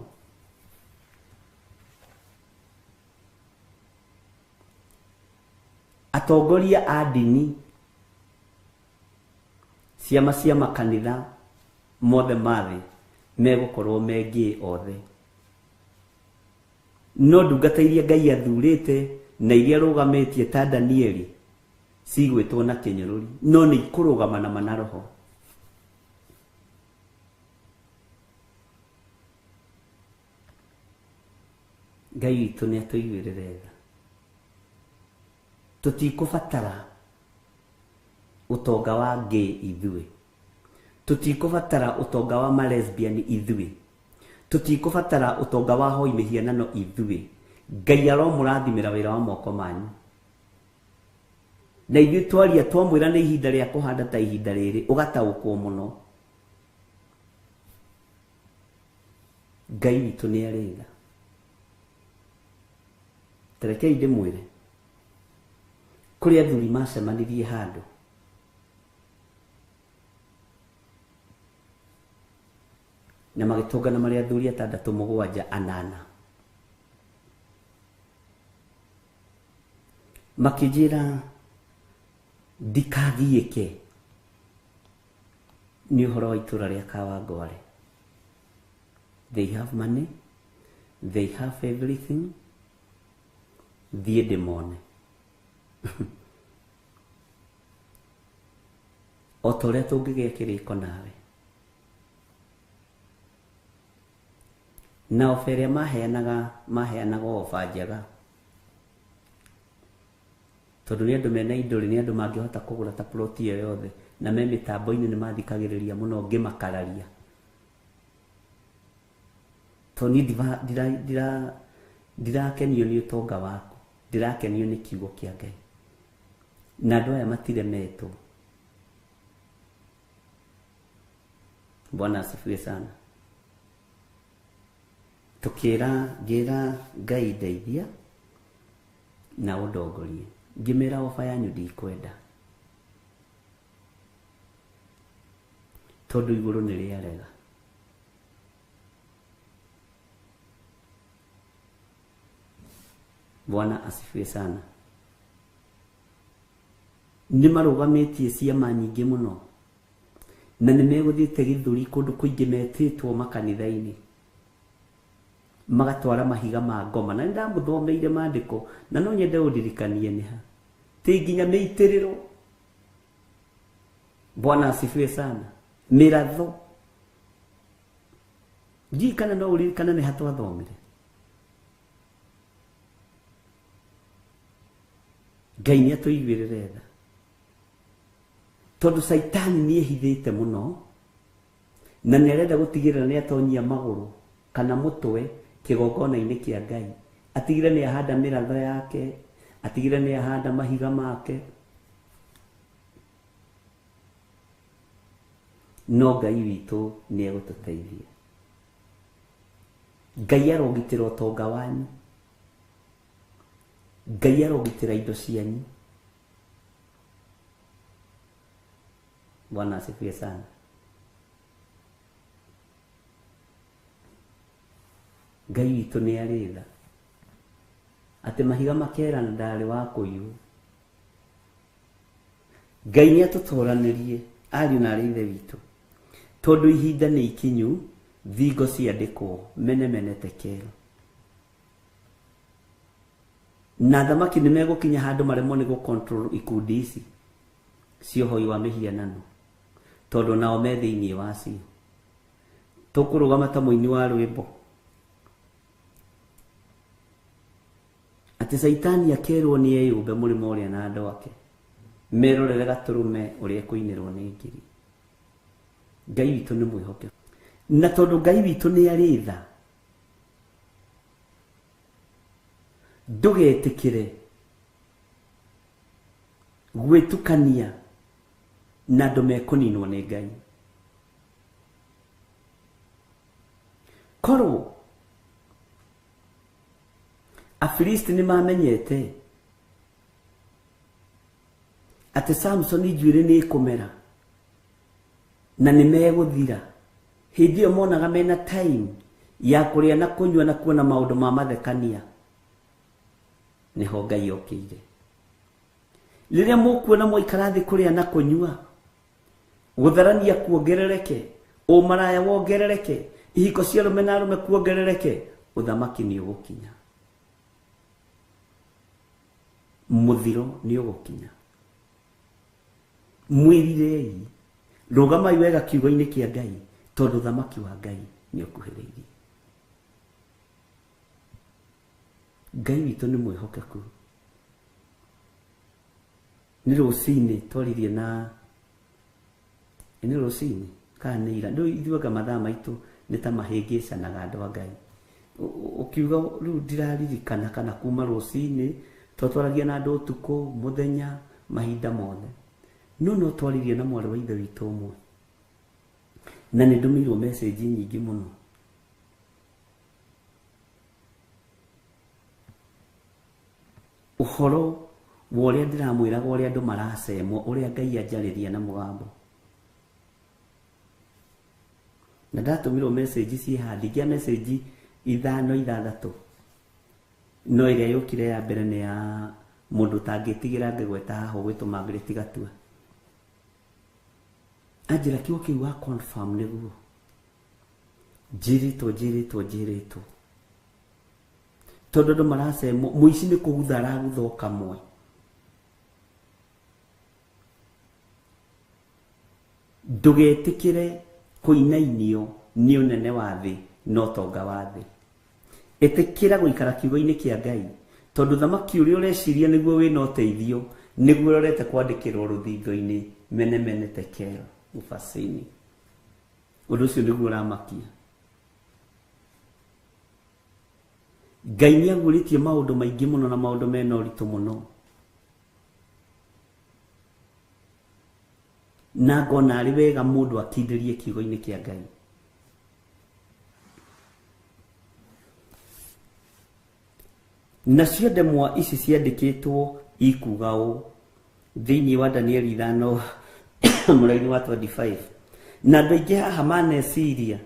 Atongoria a ndini, ciama cia makanitha mothe ma thĩ megũkorwo me ngĩĩ othe. No ndungata iria Ngai athurĩte na iria arũgamĩtie ta Danieli cigwĩtwo na kĩnyũrũri, no nĩ ikũrũgama na ma na roho. Ngai witũ nĩ atũiguĩrĩre tha. Tũtikũbatara ũtonga wa gay ithuĩ. Tũtikũbatara ũtonga wa ma lesbian ithuĩ. Tũtikũbatara ũtonga wa hoi mĩhianano ithuĩ. Ngai aromũrathimĩra wĩra wa moko manyu. Na ithuĩ twaria twamwĩra nĩ ihinda rĩa kũhanda ta ihinda rĩrĩ, ũgataũkwo mũno. Ngai witũ nĩ arĩ tha. Tarekei ndĩmwĩre, kũrĩ athuri macemanirie handũ na magĩtũngana marĩ athuri atandatũ mũgwanja anana, makĩnjĩra ndikagiĩke nĩ ũhoro wa itũra rĩa Kawangware. They have money, they have everything, thiĩ ndĩmone. O ta ũrĩa tũngĩgĩa kĩrĩko nawe. Na oba ĩrĩa maheanaga, maheanaga oba njega. Tondũ nĩ andũ mena indo rĩ, nĩ andũ mangĩhota kũgũra ta plot ĩyo yothe, na me mĩtambo-inĩ nĩ mathikagĩrĩria mũno ngĩmakararia. Tondũ niĩ ndirakenio nĩ ũtonga waku, ndĩrakenio nĩ kiugo kĩa Ngai. Na andũ aya matiremetwo. Bwana asifiwe sana. Tukĩra ngĩra Ngai ndeithia na ũndongorie. Ngĩmera oba yanyu ndikwenda. Tondũ igũrũ nĩ rĩarega. Bwana asifiwe sana. Nĩ marũgamĩtie ciama nyingĩ mũno. Na nĩ megũthiĩte gĩthũri kũndũ kũingĩ metĩtwo makanitha-inĩ. Magatwara mahiga ma ngoma. Na nĩ ndamũthomeire maandĩko na no nyende ũndirikanie nĩ ha. Ti nginya mĩitĩrĩro. Bwana asifiwe sana. Mĩratho. Ndiũĩ kana no ũririkane nĩ ha twathomire. Ngai nĩ atũiguĩrĩre tha. Tondũ Caitani nĩ ehithĩte mũno na nĩ arenda gũtigĩrĩra nĩ atonyia magũrũ kana mũtwe kĩgongona-inĩ kĩa Ngai. Atigĩrĩre nĩ ahanda mĩratho yake, atigĩrĩre nĩ ahanda mahiga make. No Ngai witũ nĩ egũtũteithia. Ngai arogitĩra ũtonga wanyu. Ngai arogitĩra indo cianyu. Bwana asifiwe sana. Ngai witũ nĩ arĩ tha. Atĩ mahiga makerana ndarĩ wa kũiywo. Ngai nĩ atũtoranĩrie ariũ na aarĩ a Ithe witũ. Tondũ ihinda nĩ ikinyu, thingo ciandĩkwo mene mene tekel. Na athamaki nĩ megũkinya handũ maremwo nĩ gũ-control ikundi ici cia ũhoi wa mĩhianano, tondũ nao me thĩinĩ wacio. Tũkũrũgama ta mũini wa rwĩmbo atĩ Caitani akerwo nĩ eyũmbe mũrĩmo ũrĩa na andũ ake merorere gatũrũme ũrĩa ekũinĩrwo nĩ ngiri. Ngai witũ nĩ mwĩhokeku, na tondũ Ngai witũ nĩ arĩ tha, Ndũgetĩkĩre gwĩtukania na andũ mekũninwo nĩ Ngai. Korwo Afilisti nĩ mamenyete atĩ Samsoni njuĩrĩ nĩ ĩkũmera na nĩ megũthira, hĩndĩ ĩyo monaga mena time ya kũrĩa na kũnyua na kuona maũndũ ma mathekania, nĩho Ngai okĩire. Rĩrĩa mũkuona mwaikara thĩ kũrĩa na kũnyua, gũtharania kuongerereke, ũmaraya wongerereke, ihiko cia arũme na arũme kuongerereke, ũthamaki nĩ ũgũkinya, mũthiro nĩ ũgũkinya. Mwĩrirei, rũgamai wega kiugo-inĩ kĩa Ngai, tondũ ũthamaki wa Ngai nĩ ũkuhĩrĩirie. Ngai witũ nĩ mwĩhokeku. Nĩ rũcinĩ twaririe na nĩ rũcinĩ kana nĩ ira, rĩu ithuĩ mathaa maitũ nĩ ta mahĩngĩcanaga andũ a Ngai. Ũkiuga rĩu ndiraririkana kana kuma rũcinĩ twatwaragia na andũ ũtukũ mũthenya mahinda mothe, no no twaririe na mwarĩ wa ithe witũ ũmwe na nĩ ndũmĩirwo message nyingĩ mũno. Ũhoro wa ũrĩa ndĩramwĩraga ũrĩa andũ maracemwo, ũrĩa Ngai anjarĩria na mũgambo. Na ndatũmirwo message ciĩ haha, ndingĩa message ithano ithathatũ, no ĩrĩa yũkire ya mbere nĩ ya mũndũ ũtangĩtigĩra ngĩgweta haha ũgwĩtwo Margaret Gatua. Anjĩra kiugo kĩu wa confirm nĩguo njĩrĩtwo njĩrĩtwo njĩrĩtwo, tondũ andũ maracemwo, mũici nĩ kũgutha aragutha o kamwe. Ndũgetĩkĩre kũinainio nĩ ũnene wa thĩ na ũtonga wa thĩ. Ĩtĩkĩra gũikara kiugo-inĩ kĩa Ngai, tondũ thamaki ũrĩa ũreciria nĩguo wĩna ũteithio nĩguo ũrorete kwandĩkĩrwo rũthingo-inĩ mene mene tekel ufasini. Ũndũ ũcio nĩguo ũramakia. Ngai nĩ aguũrĩtie maũndũ maingĩ mũno na maũndũ mena ũritũ mũno, na ngona arĩ wega mũndũ akindĩrie kiugo-inĩ kĩa Ngai. Nacio ndemwa ici ciandĩkĩtwo ikuga ũũ thĩinĩ wa Danieli 5 mũraini wa 25, na andũ aingĩ haha maneciria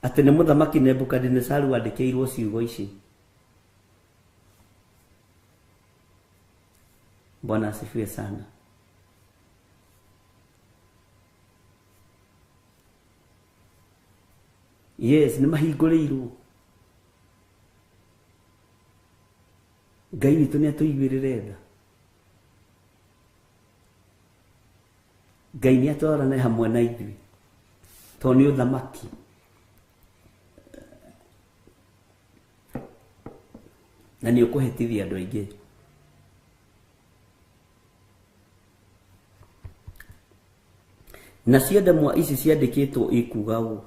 atĩ nĩ mũthamaki Nebukadinezaru wandĩkĩirwo ciugo ici. Bwana asifiwe sana. Yes, nĩ mahingũrĩirwo. Ngai witũ nĩ atũiguĩrĩre tha. Ngai nĩ atwarane hamwe na ithuĩ, tondũ nĩ ũthamaki. Na nĩ ũkũhĩtithia andũ aingĩ. Nacio ndemwa ici ciandĩkĩtwo ikuga ũũ: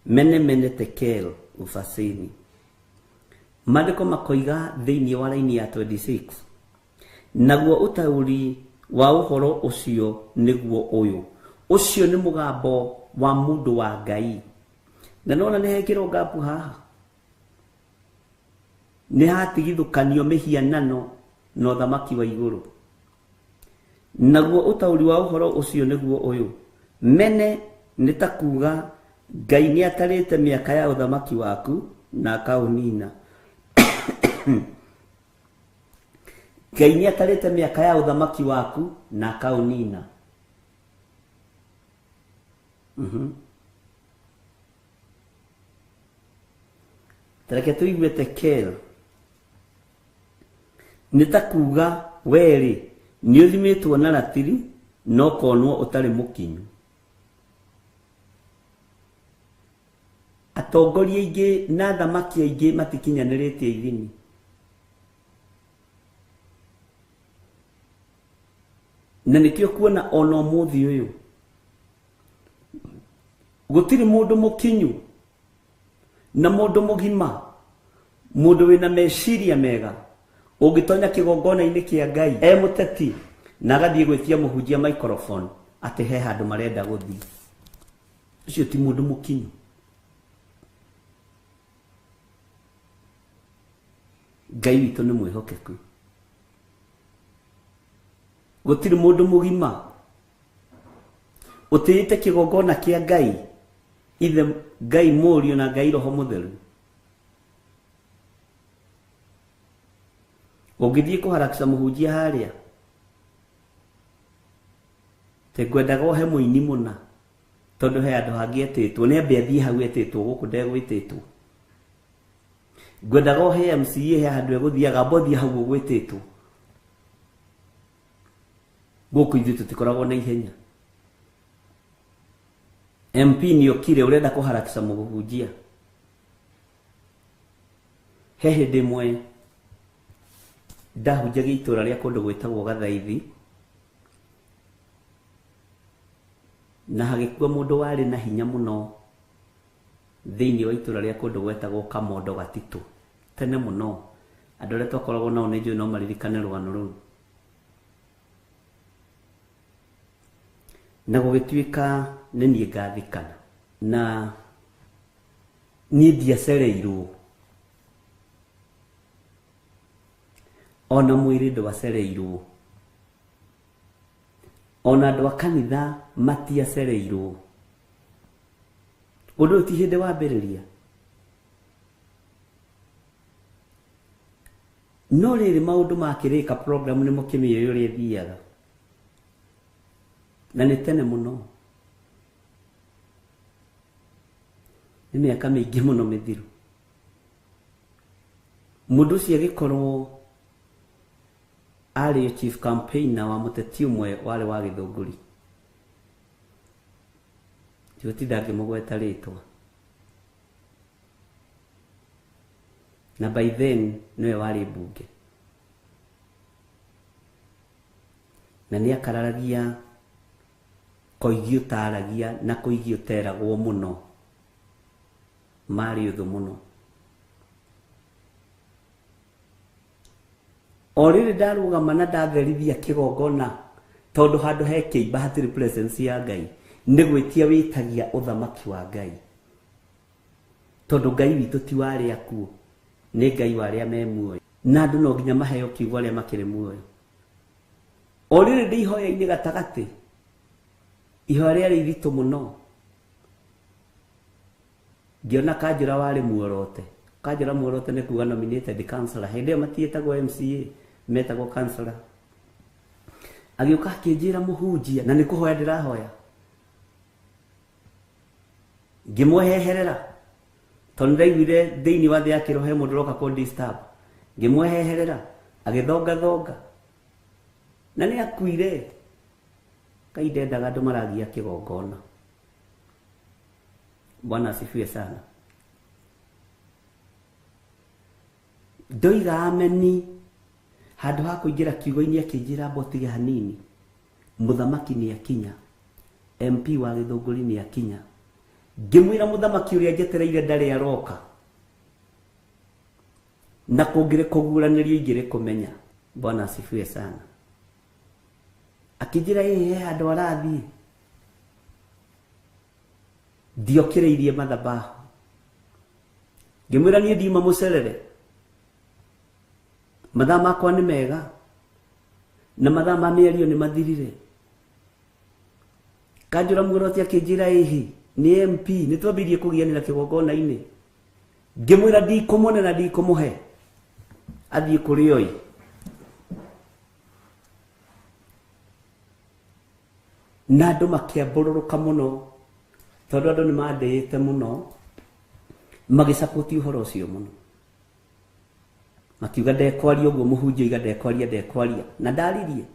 mene mene tekel ufasini. Maandĩko makoiga thĩinĩ wa raini ya 26, naguo ũtaũri wa ũhoro ũcio nĩguo ũyũ. Ũcio nĩ mũgambo wa mũndũ wa Ngai. Na nona nĩ hekĩrwo ngapu haha, nĩ hatigithũkanio mĩhianano na ũthamaki wa igũrũ. Naguo ũtaũri wa ũhoro ũcio nĩguo ũyũ: mene nĩ ta kuga Ngai nĩ atarĩte mĩaka ya ũthamaki waku na akaũnina. Ngai nĩ atarĩte mĩaka ya ũthamaki waku na akaũnina. Tareke tũigue tekel nĩ ta kuga werĩ nĩ ũthimĩtwo na ratiri no konwo ũtarĩ mũkinyu. Atongoria aingĩ na athamaki aingĩ matikinyanĩrĩtie ithimi. Na nĩkĩo kuona ona ũmũthĩ ũyũ gũtirĩ mũndũ mũkinyu na mũndũ mũgima Mũndũ wĩna meciria mega ũngĩtonya kĩgongona-inĩ kĩa Ngai e mũteti na agathiĩ gwĩtia mũhunjia microphone atĩ he handũ marenda gũthiĩ, ũcio ti mũndũ mũkinyu. Ngai witũ nĩ mwĩhokeku. Gũtirĩ mũndũ mũgima ũtĩĩte kĩgongona kĩa Ngai, ithe Ngai Mũriũ na Ngai Roho Mũtheru, ũngĩthiĩ kũharakisha mũhunjia harĩa te ngwendaga ũhe mũini mũna tondũ he handũ hangĩ etĩtwo, nĩ ambe athiĩ hau etĩtwo, gũkũ ndegwĩtĩtwo. Ngwendaga ũhe MCA he handũ egũthiaga, amba ũthiĩ hau ũgwĩtĩtwo. Gũkũ ithuĩ tũtikoragwo na ihenya. MP nĩ okire ũrenda kũharakisha mũhunjia. He hĩndĩ ĩmwe ndahunjagia itũra rĩa kũndũ gwĩtagwo Gathaithi, na hagĩkua mũndũ warĩ na hinya mũno thĩinĩ wa itũra rĩa kũndũ gwetagwo Kamondo Gatitũ. Tene mũno andũ arĩa twakoragwo nao nĩ njũĩ no maririkane rũgano rũu. Na gũgĩtuĩka nĩ niĩ ngathikana, na niĩ ndiacereirwo, ona mwĩrĩ ndwacereirwo, ona andũ a kanitha matiacereirwo. Ũndũ ũyũ ti hĩndĩ wambĩrĩria. No rĩrĩ maũndũ makĩrĩka program nĩ mũkĩmĩũĩ ũrĩa ĩthiaga, na nĩ tene mũno, nĩ mĩaka mĩingĩ mũno mĩthiru. Mũndũ ũcio agĩkorwo arĩ chief campaigner wa mũteti ũmwe warĩ wa Gĩthũngũri, ndigũtinda ngĩmũgweta rĩtwa, na by then nĩwe warĩ mbunge, na nĩ akararagia koigi ũtaragia na koigi ũteragwo mũno, marĩ ũthũ mũno. O rĩrĩ ndarũgama na ndatherithia kĩgongona, tondũ handũ he kĩimba hatirĩ presence ya Ngai, nĩ gwĩtia wĩtagia ũthamaki wa Ngai, tondũ Ngai witũ ti wa arĩa akuũ, nĩ Ngai wa arĩa me muoyo, na andũ no nginya maheo kiugo arĩa makĩrĩ muoyo. O rĩrĩ ndĩ ihoya-inĩ gatagatĩ, ihoya rĩarĩ iritũ mũno, ngĩona Kanjũra warĩ muorote. Kanjũra muorote nĩ kuga nominated councillor, hĩndĩ ĩyo matiĩtagwo MCA, metagwo councillor. Agĩũka akĩnjĩra mũhunjia, na nĩ kũhoya ndĩrahoya, ngĩmweheherera tondũ ndaiguire thĩinĩ wa thĩ ya kĩroho he mũndũ ũroka kũ disturb, ngĩmweheherera agĩthongathonga, na nĩ akuire. Ngai ndendaga andũ maragia kĩgongona. Bwana asifiwe sana. Ndoiga ameni, handũ ha kũingĩra kiugo-inĩ akĩnjĩra mbotige hanini, mũthamaki nĩ akinya, MP wa Gĩthũngũri nĩ akinya. Ngĩmwĩra mũthamaki ũrĩa njetereire ndarĩ aroka, na kũngĩrĩ kũguũranĩrio ingĩrĩ kũmenya. Bwana asifiwe sana. Akĩnjĩra ĩĩ he handũ arathiĩ. Ndiokĩrĩirie mathabahu, ngĩmwĩra niĩ ndiuma mũcerere, mathaa makwa nĩ mega na mathaa ma mĩario nĩ mathirire. Kanjũra muorote akĩnjĩra ĩhĩ nĩ MP, nĩ twambĩrĩirie kũgianĩra kĩgongona-inĩ. Ngĩmwĩra ndikũmũne na ndikũmũhe, athiĩ kũrĩ oi. Na andũ makĩambũrũrũka mũno, tondũ andũ nĩ mandĩĩte mũno, magĩcapoti ũhoro ũcio mũno, makiuga ndekwaria ũguo mũhunjia oiga ndekwaria, ndekwaria, na ndaririe.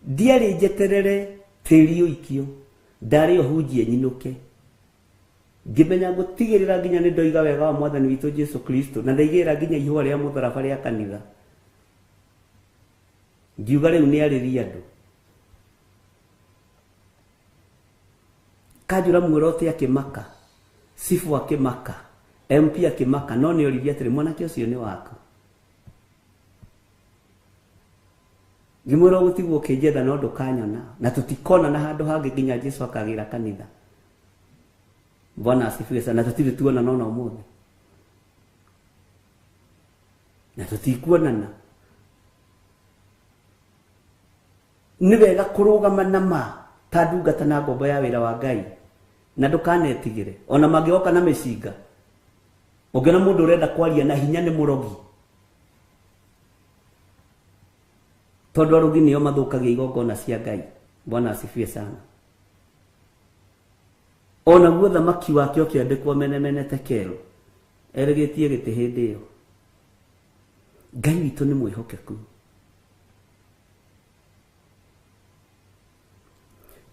Ndiarĩ njeterere tĩri ũikio, ndarĩ ũhunjie nyinũke. Ngĩmenya ngũtigĩrĩra nginya nĩ ndoiga wega wa Mwathani witũ Jesu Kristo, na ndaigĩrĩra nginya ihũa rĩa mũtharaba rĩa kanitha. Ngiuga rĩu nĩ arĩrie andũ. Kanjũra muorote akĩmaka, cibũ akĩmaka, MP akĩmaka no nĩ oririe atĩrĩ, mwanake ũcio nĩ waku? Ngĩmwĩra ũgũtigwo ũkĩnjetha no ndũkanyona, na tũtikonana handũ hangĩ nginya Jesu akagĩra kanitha. Bwana asifiwe sana. Na tũtirĩ tuonana ona ũmũthĩ, na tũtikuonana. Nĩ wega kũrũgama na ma ta ndungata na ngombo ya wĩra wa Ngai, na ndũkanetigĩre ona mangĩgoka na mĩcinga. Ũngĩona mũndũ ũrenda kwaria na hinya nĩ mũrogi, tondũ arogi nĩo mathũkagia igongona cia Ngai. Bwana asifiwe sana. Onaguo thamaki wake ũkĩandĩkwo menemene tekero, erĩgĩtie gĩtĩ hĩndĩ ĩyo. Ngai witũ nĩ mwĩhokeku.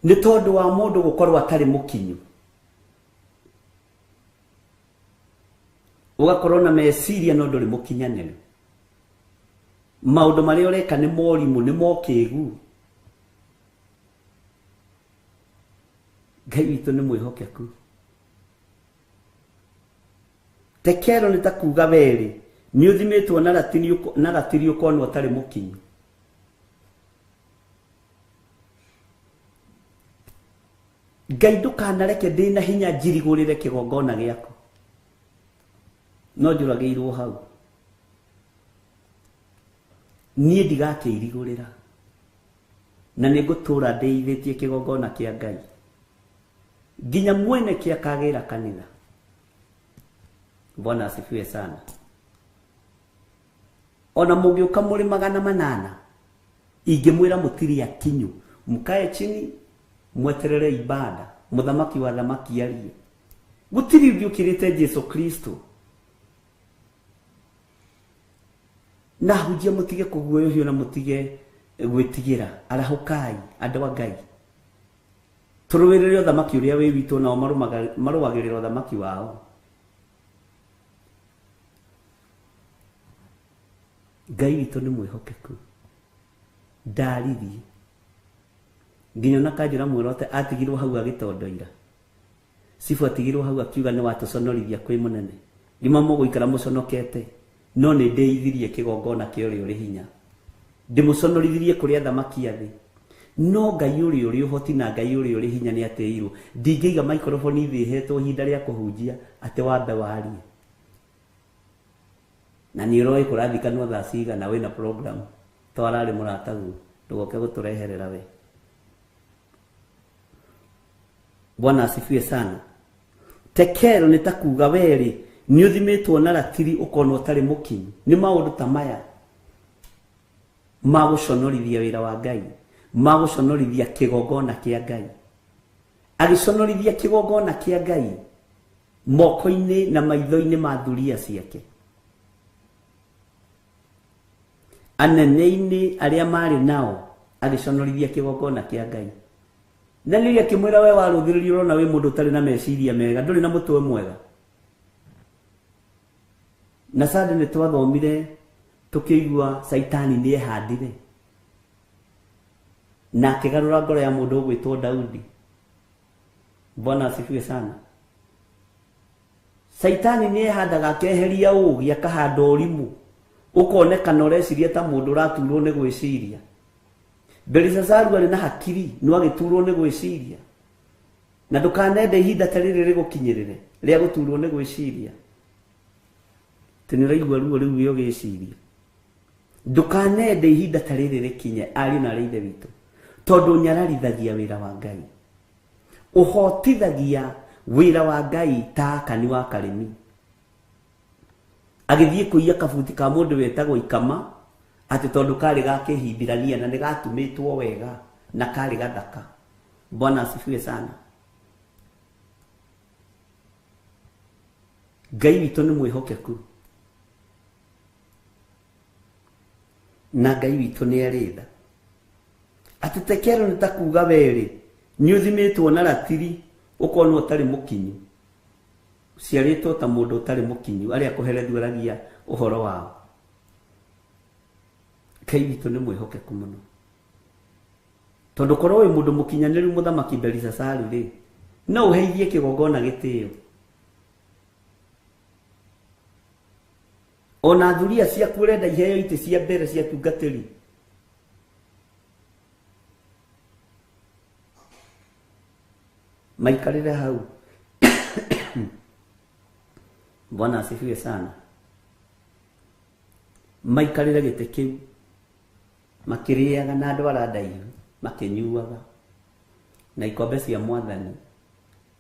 Nĩ tondũ wa mũndũ gũkorwo atarĩ mũkinyu, ũgakorwo na meciria no ndũrĩ mũkinyanĩru. Maũndũ marĩa ũreka nĩ morimũ, nĩ mokĩgu. Ngai witũ nĩ mwĩhokeku. Tekero nĩ ta kuga werĩ nĩ ũthimĩtwo na ratiri ũkonwo ũtarĩ mũkinyu. Ngai ndũkanareke ndĩ na hinya njirigũrĩre kĩgongona gĩaku, no njũragĩirwo hau. Niĩ ndigakĩirigũrĩra, na nĩ ngũtũra ndĩithĩtie kĩgongona kĩa Ngai nginya mwene kĩakagĩra kanitha. Bwana asifiwe sana. Ona mũngĩũka mũrĩ 800, ingĩmwĩra mũtirĩ akinyu, mũkae chini mweterere ibada, mũthamaki wa thamaki arie. Gũtirĩ ũngĩ ũkĩrĩte Jesu Kristo. Na hunjia mũtige kũguoyohio na mũtige gwĩtigĩra. Arahũkai andũ a Ngai, tũrũĩrĩre ũthamaki ũrĩa wĩ witũ, nao marũagĩrĩra ũthamaki wao. Ngai witũ nĩ mwĩhokeku, ndaririe nginya ona kanjũra mwĩrote atigirwo hau agĩtondoira. Cibu atigirwo hau akiuga nĩ watũconorithia kwĩ mũnene. Ngima mũgũikara mũconokete, no nĩ ndĩithirie kĩgongona kĩa ũrĩa ũrĩ hinya, ndĩmũconorithirie kũrĩ athamaki a thĩ. No Ngai ũrĩa ũrĩ ũhoti na Ngai ũrĩa ũrĩ hinya nĩ atĩirwo. Ndingĩiga maikroboni thĩ hetwo ihinda rĩa kũhunjia atĩ wambe warie, na nĩ ũroĩ kũrathikanwo thaa cigana wĩna program twararĩ mũrataguo, ndũgoke gũtũreherera we. Bwana asifiwe sana. Tekero nĩ ta kuga werĩ nĩ ũthimĩtwo na ratiri ũkonwo ũtarĩ mũkinyu. Nĩ maũndũ ta maya ma gũconorithia wĩra wa Ngai, ma gũconorithia kĩgongona kĩa Ngai. Agĩconorithia kĩgongona kĩa Ngai moko-inĩ na maitho-inĩ ma thuria ciake, anene-inĩ arĩa marĩ nao, agĩconorithia kĩgongona kĩa Ngai. Na nĩ akĩmwĩra we warũthĩrĩrio ũrona wĩ mũndũ ũtarĩ na meciria mega, ndũrĩ na mũtwe mwega. Na sande nĩ twathomire tũkĩigua Saitani nĩ ehandire na akĩgarũra ngoro ya mũndũ ũgwĩtwo Daudi. Bwana asifiwe sana. Saitani nĩ ehandaga akeheria ũũgĩ, akahanda ũrimũ, ũkonekana ũreciria ta mũndũ ũraturwo nĩ gwĩciria. Belisazaru arĩ na hakiri no agĩturwo nĩ gwĩciria. Na ndũkanende ihinda ta rĩrĩ rĩgũkinyĩrĩre rĩa gũturwo nĩ gwĩciria. Atĩ nĩ ũraigua ruo rĩu wĩ ũgĩciria. Ndũkanende ihinda ta rĩrĩ rĩkinye, ariũ na aarĩ a Ithe witũ, tondũ nyararithagia wĩra wa Ngai, ũhotithagia wĩra wa Ngai ta Akani wa Karĩmi. Agĩthiĩ kũiya kabuti ka mũndũ wetagwo Ikama, atĩ tondũ karĩ ga Kĩhibirania na nĩ gatumĩtwo wega na karĩ gathaka. Bwana asifiwe sana. Ngai witũ nĩ mwĩhokeku, na Ngai witũ nĩ arĩ tha. Atĩ tekero nĩ ta kuga werĩ nĩ ũthimĩtwo na ratiri ũkonwo ũtarĩ mũkinyu, ũciarĩtwo ta mũndũ ũtarĩ mũkinyu, arĩa kũherethio aragia ũhoro wao. Ngai witũ nĩ mwĩhokeku mũno, tondũ korwo wĩ mũndũ mũkinyanĩru mũthamaki Belisasaru rĩ, no ũheithie kĩgongona gĩtĩo. Ona thuria ciaku ũrenda iheo itĩ cia mbere cia tungatĩri. Maikarĩre hau. Bwana asifiwe sana. Maikarĩre gĩtĩ kĩu makĩrĩaga na andũ arĩa ndaihu makĩnyuaga na ikombe cia mwathani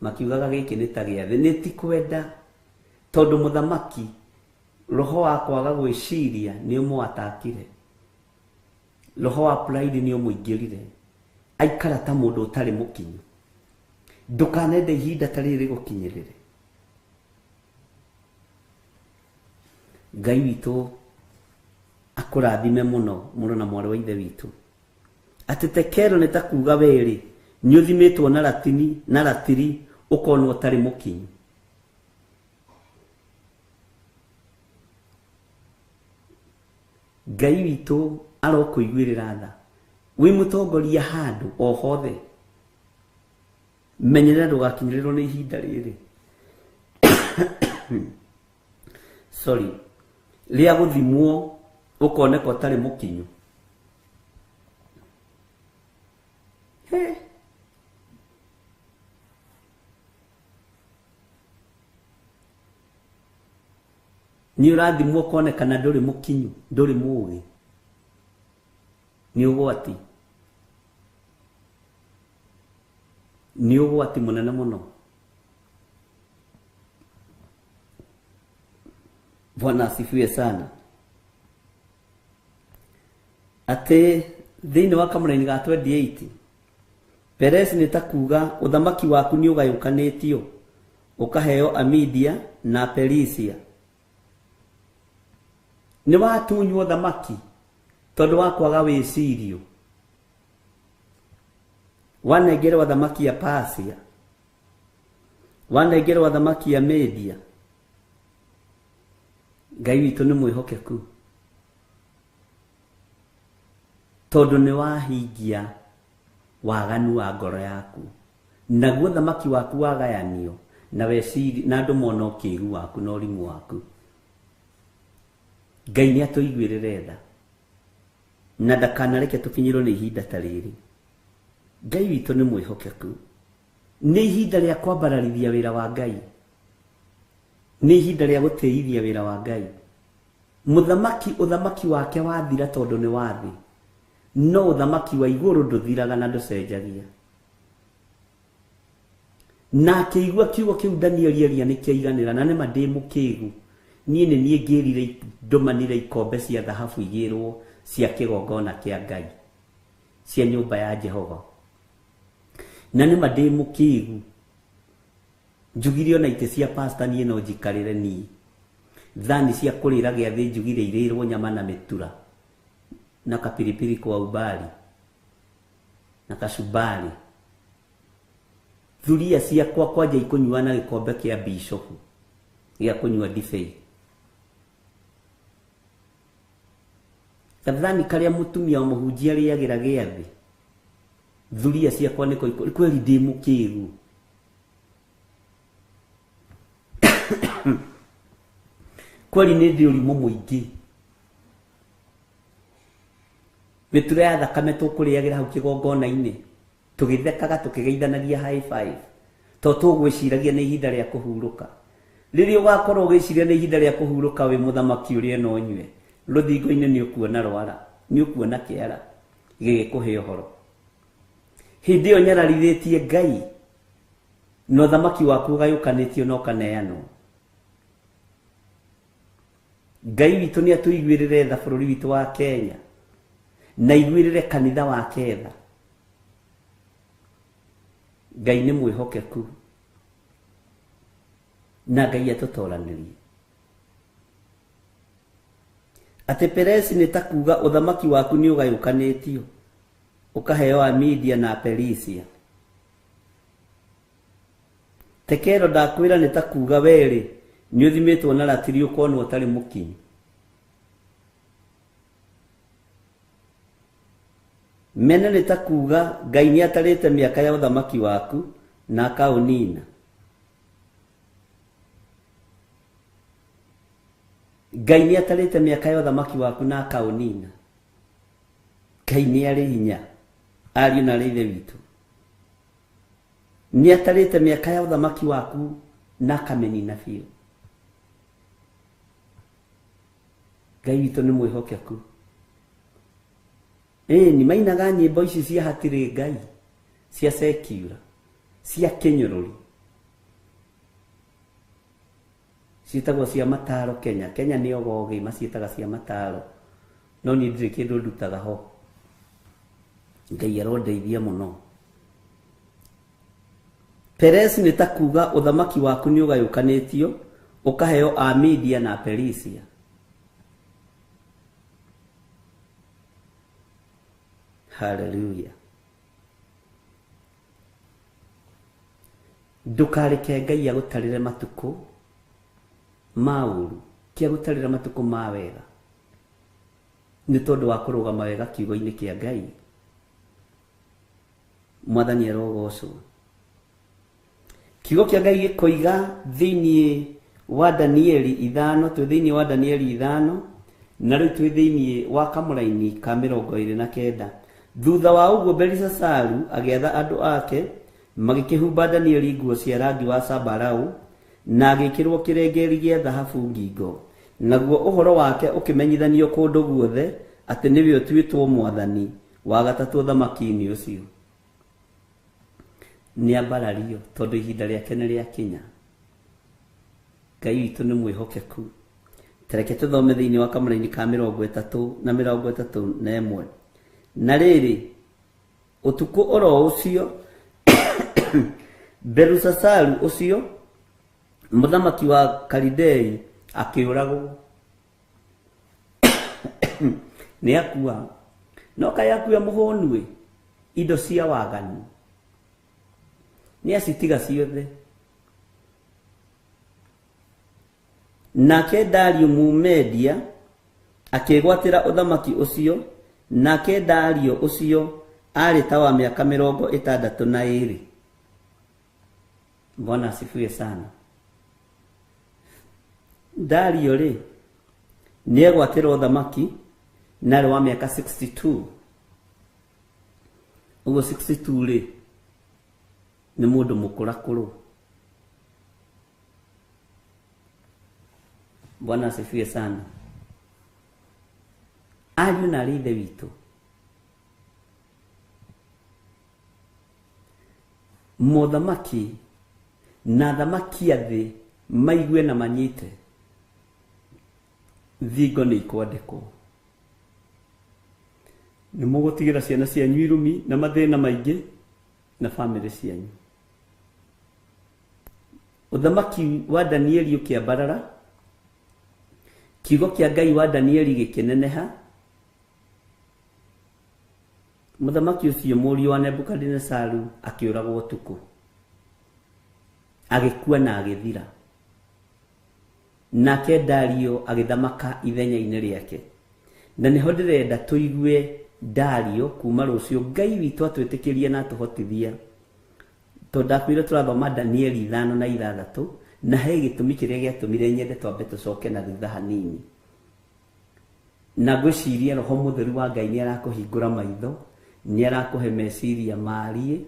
makiugaga gĩkĩ nĩ ta gĩathĩ. Nĩ ti kwenda, tondũ mũthamaki roho wa kwaga gwĩciria nĩ ũmũatakire, roho wa pride nĩ ũmũingĩrire, aikara ta mũndũ ũtarĩ mũkinyu. Ndũkanende ihinda ta rĩrĩ rĩgũkinyĩrĩre. Ngai witũ akũrathime mũno mũno na mwarĩ wa ithe witũ. Atĩ tekero nĩ ta kuga werĩ nĩ ũthimĩtwo na ratini na ratiri ũkonwo ũtarĩ mũkinyu. Ngai witũ arokũiguĩrĩra tha. Wĩ mũtongoria handũ o hothe, menyerera ndũgakinyĩrĩrwo nĩ ihinda rĩrĩ sorry, rĩa gũthimwo ũkoneka ũtarĩ mũkinyu. He. Nĩ ũrathimwo ũkonekana ndũrĩ mũkinyu, ndũrĩ mũũgĩ. Nĩ ũgwati. Nĩ ũgwati mũnene mũno. Bwana asifiwe sana. Atĩ thĩinĩ wa kamũraini ga 28 Peresi nĩ ta kuga ũthamaki waku nĩ ũgayũkanĩtio ũkaheo Amidia na Perisia. Nĩ watunywo thamaki tondũ wa kwaga wĩcirio. Wanengerwo thamaki ya Persia, wanengerwo thamaki ya Media. Ngai witũ nĩ mwĩhokeku tondũ nĩ wahingia waganu wa ngoro yaku, naguo thamaki waku wagayanio na weciri na andũ mona ũkĩgu waku na ũrimũ waku. Ngai nĩ atũiguĩrĩre tha na ndakanareke tũkinyĩrwo nĩ ihinda ta rĩrĩ. Ngai witũ nĩ mwĩhokeku. Nĩ ihinda rĩa kwambararithia wĩra wa Ngai, nĩ ihinda rĩa gũtĩithia wĩra wa Ngai. Mũthamaki ũthamaki wake wathira tondũ nĩ wa thĩ, no ũthamaki wa igũrũ ndũthiraga na ndũcenjagia. Na akĩigua kiugo kĩu Danieli aria nĩ kĩaiganĩra, na nĩma ndĩ mũkĩgu. Niĩ nĩ niĩ ngĩrire ndũmanire ikombe cia thahabu igĩrwo cia kĩgongona kĩa Ngai cia nyũmba ya Jehova, na nĩma ndĩ mũkĩgu. Njugire ona itĩ cia pastor niĩ no njikarĩre niĩ. Thani cia kũrĩra gĩathĩ njugire irĩrwo nyama na mĩtura na kapiripiri kwa umbali na kacumbari. Thuria ciakwa kwanja ikũnyua na gĩkombe kĩa bishopu gĩa kũnyua ndibei. Gathani karĩa mũtumia wa mũhunjia arĩagĩra gĩathĩ, thuria ciakwa nĩko kweli ndĩ mũkĩgu. Kweli nĩ ndĩ ũrimũ mũingĩ. Mĩtura ya thakame tũkũrĩagĩra hau kĩgongona-inĩ tũgĩthekaga tũkĩgeithanagia high five, to tũgwĩciragia nĩ ihinda rĩa kũhurũka. Rĩrĩa ũgakorwo ũgĩciria nĩ ihinda rĩa kũhurũka wĩ mũthamaki ũrĩa no ũnyue rũthingo-inĩ, nĩ ũkuona rwara, nĩ ũkuona kĩara gĩgĩkũhe ũhoro. Hĩndĩ ĩyo nyararithĩtie Ngai na ũthamaki waku ũgayũkanĩtio na ũkaneanwo. Ngai witũ nĩ atũiguĩrĩre tha bũrũri witũ wa Kenya na iguĩrĩre kanitha wake tha. Ngai nĩ mwĩhokeku na Ngai atũtoranĩrie. Atĩ Peresi nĩ ta kuga ũthamaki waku nĩ ũgayũkanĩtio ũkaheo Amidia na Perisia. Tekero ndakwĩra nĩ ta kuga werĩ nĩ ũthimĩtwo na ratiri ũkonwo ũtarĩ mũkinyu. Mene nĩ ta kuga Ngai nĩ atarĩte mĩaka ya ũthamaki waku na akaũnina. Ngai nĩ atarĩte mĩaka ya ũthamaki waku na akaũnina. Ngai nĩ arĩ hinya, ariũ na arĩ ithe witũ. Nĩ atarĩte mĩaka ya ũthamaki waku na akamĩnina biũ. Ngai witũ nĩ mwĩhokeku. Ĩni mainaga nyĩmbo ici cia hatirĩ Ngai, cia secular, cia kĩnyũrũri, ciĩtagwo cia mataro Kenya. Kenya nĩ ogogĩ maciĩtaga cia mataro, no niĩ ndirĩ kĩndũ ndutaga ho. Ngai arondeithia mũno. Peresi nĩ ta kuga ũthamaki waku nĩ ũgayũkanĩtio ũkaheo Amidia na Perisia. Hallelujah. Ndũkareke Ngai agũtarĩre matukũ ma ũru, ti agũtarĩre matukũ ma wega, nĩ tondũ wa kũrũgama wega kiugo-inĩ kĩa Ngai. Mwathani arogocwo. Kiugo kĩa Ngai gĩkoiga thĩinĩ wa Danieli 5, twĩ thĩinĩ wa Danieli 5, na rĩu twĩ thĩinĩ wa kamũraini ka 29. Thutha wa ũguo Belisasaru agĩatha andũ ake, magĩkĩhumba Danieli nguo cia rangi wa zambarau, na agĩkĩrwo kĩrengeri gĩa thahabu ngingo. Naguo ũhoro wake ũkĩmenyithanio kũndũ guothe atĩ nĩwe ũtuĩtwo mwathani wa gatatũ ũthamaki-inĩ ũcio. Nĩ ambarario tondũ ihinda rĩake nĩ rĩakinya. Ngai witũ nĩ mwĩhokeku. Tareke tũthome thĩinĩ wa kamũraini ka 30 na 31. Na rĩrĩ, ũtukũ oro ũcio Belusasaru ũcio mũthamaki wa Kalidei akĩũragwo. Nĩ akua. No kaĩ akua mũhũnu-ĩ, indo cia waganu nĩ acitiga ciothe. Nake Dario Mũmedia akĩgwatĩra ũthamaki ũcio. Nake Dario ũcio arĩ ta wa mĩaka 62. Bwana asifiwe sana. Dario rĩ nĩegwatĩra ũthamaki na arĩ wa mĩaka 62. Ũguo 62 rĩ nĩ mũndũ mũkũrakũrũ. Bwana asifiwe sana. Ariũ na arĩ ithe witũ, mothamaki na thamaki a thĩ maigue na manyite, thingo nĩ ikwandĩkwo. Nĩ mũgũtigĩra ciana cianyu irumi na mathĩna maingĩ na bamĩrĩ cianyu. Ũthamaki wa Danieli ũkĩambarara, kiugo kĩa Ngai wa Danieli gĩkĩneneha. Mũthamaki ũcio mũriũ wa Nebukadinesaru akĩũragwo ũtukũ, agĩkua na agĩthira. Nake Dario agĩthamaka ithenya-inĩ rĩake. Na nĩho ndĩrenda tũigue Dario kuma rũciũ. Ngai witũ atwĩtĩkĩrie na atũhotithia, tondũ ndakwĩra tũrathoma Danieli 5 na 6, na he gĩtũmi kĩrĩa gĩatũmire nyende twambe tũcoke na thutha hanini. Na ngwĩciria Roho Mũtheru wa Ngai nĩ arakũhingũra maitho, nĩ arakũhe meciria mariĩ,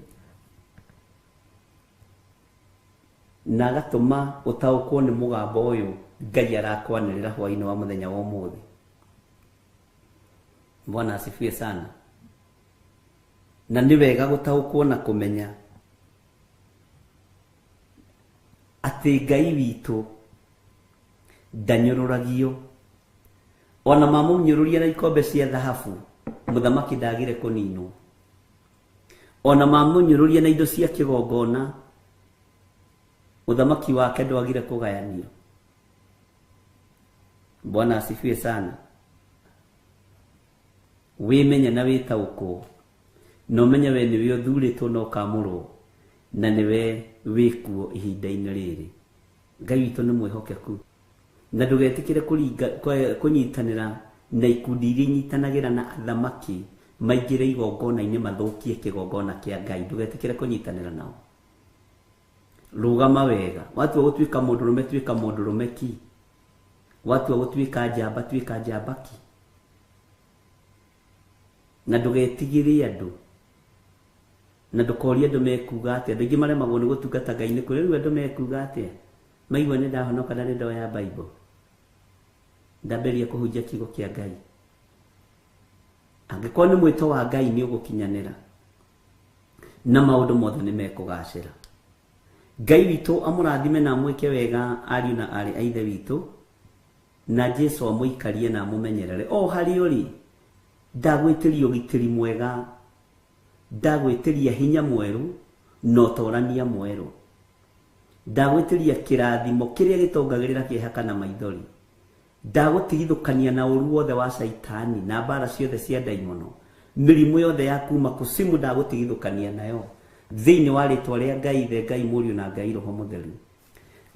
na agatũma ũtaũkwo nĩ mũgambo ũyũ Ngai arakwanĩrĩra hwaĩ-inĩ wa mũthenya wa ũmũthĩ. Bwana asifiwe sana. Na nĩ wega gũtaũkwo na kũmenya atĩ Ngai witũ ndanyũrũragio. Ona mamũnyũrũria na ikombe cia thahabu, mũthamaki ndagire kũninwo. Ona mamũnyũrũria na indo cia kĩgongona, ũthamaki wake ndwagire kũgayanio. Bwana asifiwe sana. Wĩmenye na wĩtaũkwo, na ũmenye we nĩwe ũthurĩtwo na ũkamũrwo, na nĩwe wĩkuo ihinda-inĩ rĩrĩ. Ngai witũ nĩ mwĩhokeku. Na ndũgetĩkĩre kũnyitanĩra na ikundi iria inyitanagĩra na athamaki maingĩre igongona-inĩ mathũkie kĩgongona kĩa Ngai. Ndũgetĩkĩre kũnyitanĩra nao. Rũgama wega. Watua gũtuĩka mũndũrũme, tuĩka mũndũrũme ki. Watua gũtuĩka njamba, tuĩka njamba ki. Na ndũgetigĩre andũ. Na ndũkorie andũ mekuga atĩa. Andũ aingĩ maremagwo nĩ gũtungata Ngai nĩ kũrĩ rĩu andũ mekuga atĩa. Maigua nĩ ndahonoka na nĩ ndoya Bible. Ndambĩrĩria kũhunjia kiugo kĩa Ngai. Angĩkorwo nĩ mwĩto wa Ngai nĩ ũgũkinyanĩra. Na maũndũ mothe nĩ mekũgacĩra. Ngai witũ amũrathime na amwĩke wega ariũ na aarĩ a Ithe witũ, na Jesu amũikarie na amũmenyerere. O harĩa ũrĩ, ndagwĩtĩria ũgitĩri mwega, ndagwĩtĩria hinya mwerũ na ũtorania mwerũ. Ndagwĩtĩria kĩrathimo kĩrĩa gĩtongagĩrĩra kĩeha kana maithori. Ndagũtigithũkania na ũru wothe wa Shaitani na mbara ciothe cia ndaimono. Mĩrimũ yothe ya kuma kusimu ndagũtigithũkania nayo. Thĩinĩ wa rĩtwa rĩa Ngai Ithe, Ngai Mũriũ na Ngai Roho Mũtheru.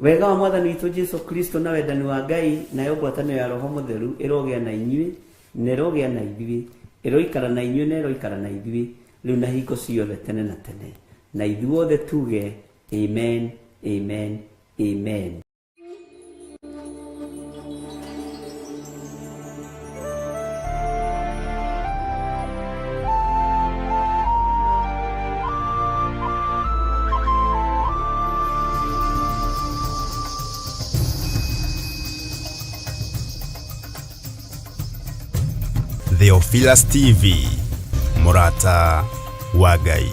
Wega wa Mwathani witũ Jesu Kristo na wendani wa Ngai nayo ngwatanĩro ya Roho Mũtheru ĩrogĩa na inyuĩ na ĩrogĩa na ithuĩ, ĩroikara na inyuĩ na ĩroikara na ithuĩ rĩu na hingo ciothe tene na tene. Na ithuothe tuge amen, amen, amen. Theophilus TV, mũrata wa Ngai.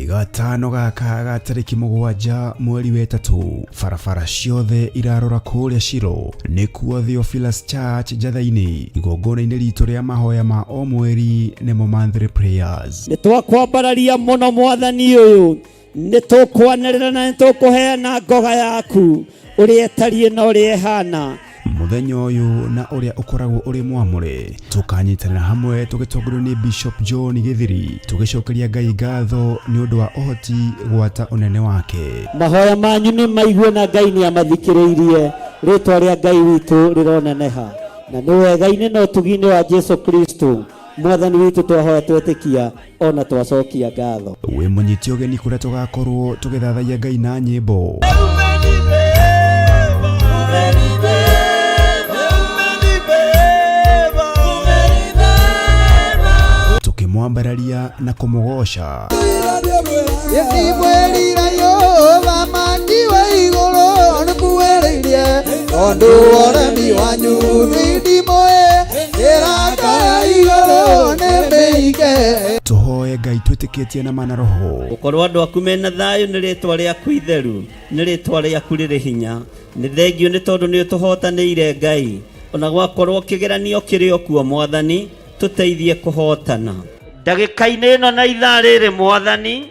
Gatano gaka ga tarĩki 7 mweri wa 3, barabara ciothe irarora kũrĩa Shilo nĩkuo Theophilus Church Njatha-inĩ, igongona-inĩ ritũ rĩa mahoya ma o mweri nĩmo monthly prayers. Nĩ twakwambararia mũno Mwathani ũyũ, nĩ tũkwanĩrĩra na nĩ tũkũheana ngoga yaku ũrĩa ĩtariĩ na ũrĩa ĩhana. Mũthenya ũyũ na ũrĩa ũkoragwo ũrĩ mwamũre, tũkanyitanĩra hamwe tũgĩtongorio nĩ Bishop John Gĩthiri, tũgĩcokeria Ngai ngatho nĩ ũndũ wa ũhoti gwata ũnene wake. Mahoya manyu nĩ maigue na Ngai nĩ amathikĩrĩirie, rĩtwa rĩa Ngai witũ rĩroneneha. Na nĩ wega-inĩ na ũtugi-inĩ wa Jesu Kristo Mwathani witũ twahoya twetĩkia ona twacokia ngatho. Wĩ mũnyiti ũgeni kũrĩa tũgakorwo tũgĩthathaiya Ngai na nyĩmbo. Tũkĩmwambararia na kũmũgoca. Tũhoe Ngai twĩtĩkĩtie na mana roho. Gũkorwo andũ aku mena thayũ nĩ rĩtwa rĩaku itheru, nĩ rĩtwa rĩaku rĩrĩ hinya. Nĩ thengio nĩ tondũ nĩ ũtũhotanĩire Ngai. Ona gwakorwo kĩgeranio kĩrĩ o kuo Mwathani, tũteithie kũhotana. Ndagĩka-inĩ ĩno na ithaa rĩrĩ Mwathani,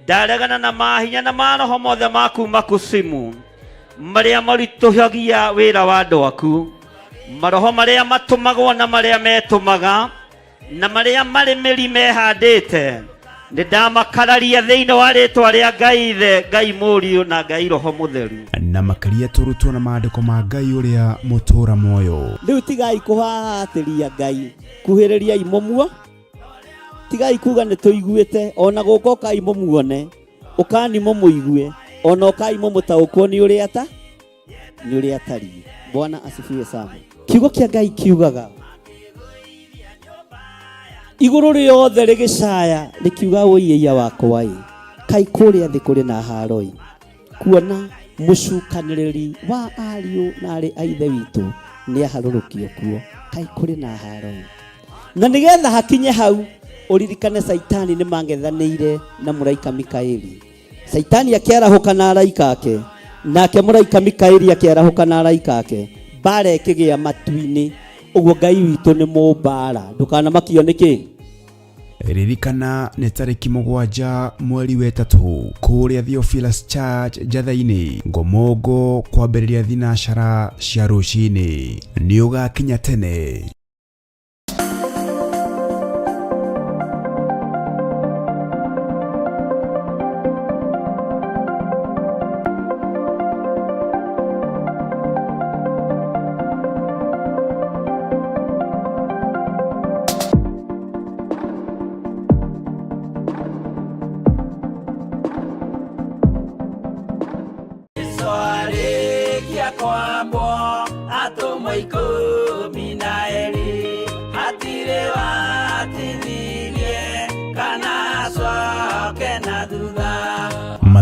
ndaregana na mahinya na maroho mothe ma kuma kusimu marĩa maritũhagia wĩra wa andũ aku, maroho marĩa matũmagwo na marĩa metũmaga na marĩa marĩ mĩri mehandĩte, nĩ ndamakararia thĩinĩ wa rĩtwa rĩa Ngai Ithe, Ngai Mũriũ na Ngai Roho Mũtheru. Na makĩria tũrutwo na maandĩko ma Ngai ũrĩa mũtũũra muoyo. Rĩu tigai kũhahatĩria Ngai, kuhĩrĩriai mũmuo, tigai kuga nĩ tũiguĩte, ona gũka ũkai mũmuone, ũkani mũmũigue, ona ũkai mũmũtaũkwo nĩ ũrĩa ta nĩ ũrĩa atariĩ. Bwana asifiwe sana. Kiugo kĩa Ngai kiugaga igũrũ rĩothe rĩgĩcaya rĩkiuga ũiĩia wakwa ĩ, kai kũrĩa thĩ kũrĩ na haro ĩ, kuona mũcukanĩrĩri wa ariũ na arĩ a Ithe witũ nĩ aharũrũkio kuo, kai kũrĩ na haro ĩ. Na nĩgetha hakinye hau ũririkane Saitani nĩ mangethanĩire na mũraika Mikaeli. Saitani akĩarahũka na araika ake, nake mũraika Mikaeli akĩarahũka na araika ake, mbara ĩkĩgĩa matu-inĩ. Ũguo Ngai witũ nĩ mũmbara, ndũkanamakio nĩ kĩ. Ririkana nĩ tarĩki 7 mweri wa 3 kũrĩa Theophilus Church Njatha-inĩ, Ngomongo, kwambĩrĩria thinacara cia rũcinĩ. Nĩ ũgakinya tene.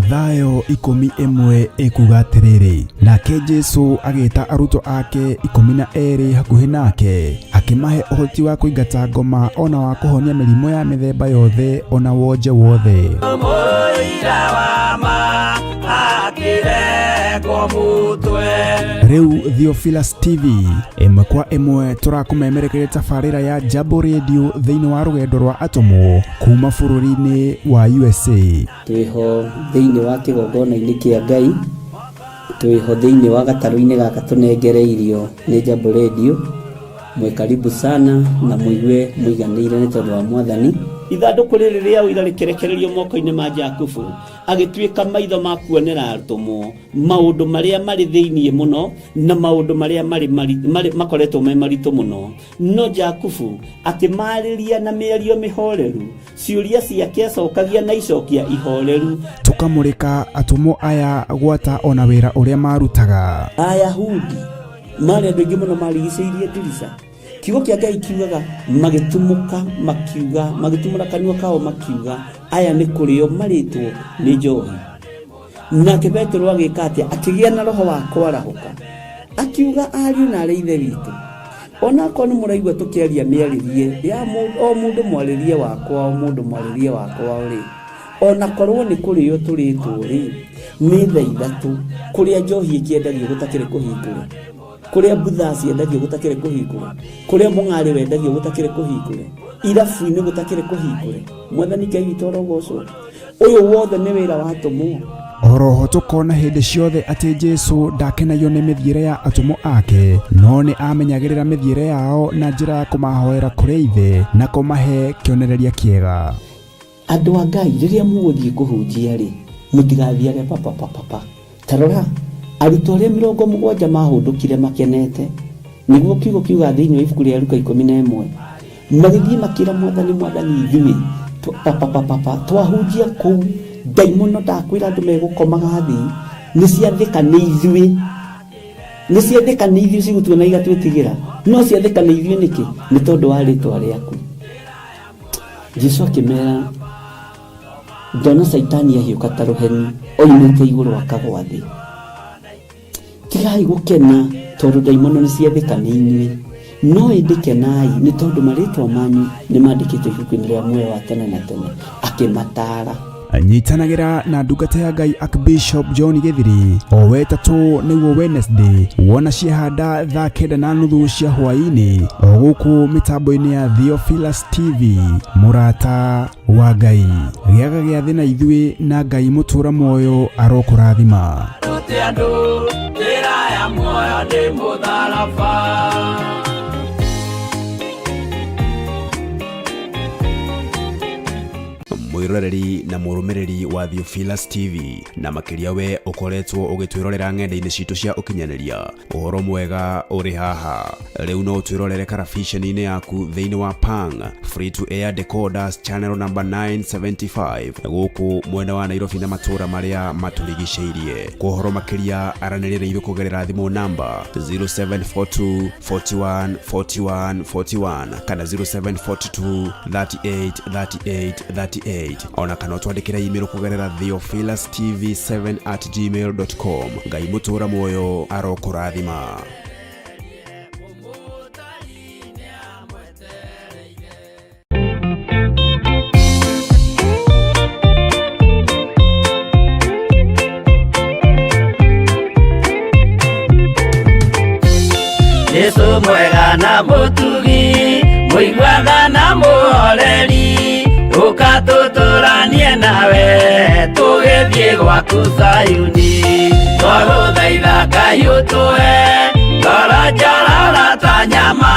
Mathayo 11 ĩkuga atĩrĩrĩ, nake Jesu agĩta arutwo ake 12 hakuhĩ nake, akĩmahe ũhoti wa kũingata ngoma ona wa kũhonia mĩrimũ ya mĩthemba yothe ona wonje wothe. Mũira wa ma akĩrengwo mũtwe. Rĩu Theophilus TV ĩmwe kwa ĩmwe tũrakũmemerekeria tabarĩra ya Jambo Radio thĩinĩ wa rũgendo rwa atũmwo kuma bũrũri-inĩ wa USA. Twĩho thĩinĩ wa kĩgongona-inĩ kĩa Ngai, twĩho thĩinĩ wa gatarũ-inĩ gaka tũnengereirio nĩ Jambo Radio. Mwĩ karibu sana na mũigue mũiganĩire nĩ tondũ wa Mwathani. Ithandũkũ rĩrĩ rĩa ũira rĩkĩrekererio moko-inĩ ma Jakubu, agĩtuĩka maitho ma kuonera atũmwo maũndũ marĩa marĩ thĩinĩ mũno na maũndũ marĩa marĩ makoretwo me maritũ mũno. No Jakubu akĩmarĩria na mĩario mĩhoreru, ciũria ciake acokagia na icokia ihoreru. Tũkamũrĩka atũmwo aya gwata ona wĩra ũrĩa marutaga. Ayahudi marĩ andũ aingĩ mũno marigicĩirie ndirica. Kiugo kĩa Ngai kiugaga magĩtumũka makiuga, magĩtumũra kanua kao makiuga, aya nĩ kũrĩo marĩtwo nĩ njohi. Nake Petero agĩka atĩa? Akĩgĩa na roho wa kwarahũka, akiuga ariũ na arĩ ithe witũ, onakorwo nĩ mũraigua tũkĩaria mĩarĩrie ya o mũndũ mwarĩrie wakwa, o mũndũ mwarĩrie wakwa rĩ, onakorwo nĩ kũrĩo tũrĩtwo rĩ, nĩ thaa ithatũ kũrĩa njohi ĩkĩendagio gũtakĩrĩ kũhingũre, kũrĩa mbutha ciendagio gũtakĩrĩ kũhingũre, kũrĩa mũng'arĩ wendagio gũtakĩrĩ kũhingũre, irabu-inĩ gũtakĩrĩ kũhingũre. Mwathani Ngai witũ arogocwo. Ũyũ wothe nĩ wĩra wa atũmwo. Oroho tũkona hĩndĩ ciothe atĩ Jesu ndakenagio nĩ mĩthiĩre ya atũmwo ake, no nĩ amenyagĩrĩra mĩthiĩre yao na njĩra ya kũmahoera kũrĩ Ithe na kũmahe kĩonereria kĩega. Andũ a Ngai rĩrĩa mũgũthiĩ kũhunjia rĩ, mũtigathiage papapapapa. Ta rora, arutwo arĩa 70 mahũndũkire makenete, nĩguo kiugo kiuga thĩinĩ wa ibuku rĩa Luka 11, magĩthiĩ makĩra Mwathani, Mwathani ithuĩ papapapapa twahunjia kũu ndaimono ndakwĩra andũ megũkomaga thĩ, nĩ ciathĩka nĩ ithuĩ, nĩ ciathĩka nĩ ithuĩ cigũtuona igatwĩtigĩra, no ciathĩka nĩ ithuĩ nĩkĩ? Nĩ tondũ wa rĩtwa rĩaku. Jesu akĩmera, ndona Caitani ahiũka ta rũheni oimĩte igũrũ akagwa thĩ. Tigai gũkena tondũ ndaimono nĩ ciathĩka nĩ inyuĩ, no ĩndĩ kenai nĩ tondũ marĩtwa manyu nĩ mandĩkĩtwo ibuku-inĩ rĩa muoyo wa tene na tene. Akĩmataara. Nyitanagĩra na ndungata ya Ngai Archbishop John Gĩthiri o wetatũ nĩguo Wednesday wona ciahanda thaa 9:30 cia hwaĩ-inĩ o gũkũ mĩtambo-inĩ ya Theophilus TV. Mũrata wa Ngai, gĩaga gĩathĩ na ithuĩ na Ngai mũtũra muoyo arokũrathima. Rute andũ njĩra ya muoyo nĩ mũtharaba. Mwĩroreri na mũrũmĩrĩri wa Theophilus TV, na makĩria we ũkoretwo ũgĩtwĩrorera ng'enda-inĩ citũ cia ũkinyanĩria, ũhoro mwega ũrĩ haha. Rĩu no ũtwĩrorere karabiceni-inĩ yaku thĩinĩ wa Pang Free to Air Decoders channel number 975 gũkũ mwena wa Nairobi na matũũra marĩa matũrigicĩirie. Kwa ũhoro makĩria aranĩria na ithuĩ kũgerera thimũ namba 0742 41 41 41 kana 0742 38 38 38, ona kana ũtwandĩkĩre email kũgerera theophilustv7@gmail.com. Ngai mũtũra muoyo arokũrathima. Jesu mwega na mũtugi, mũiguaga na mũhoreri, ũka tũtũranie nawe tũgĩthiĩ gwaku Zayuni. Twagũthaitha Ngai ũtũhe ngoro njororo ta nyama.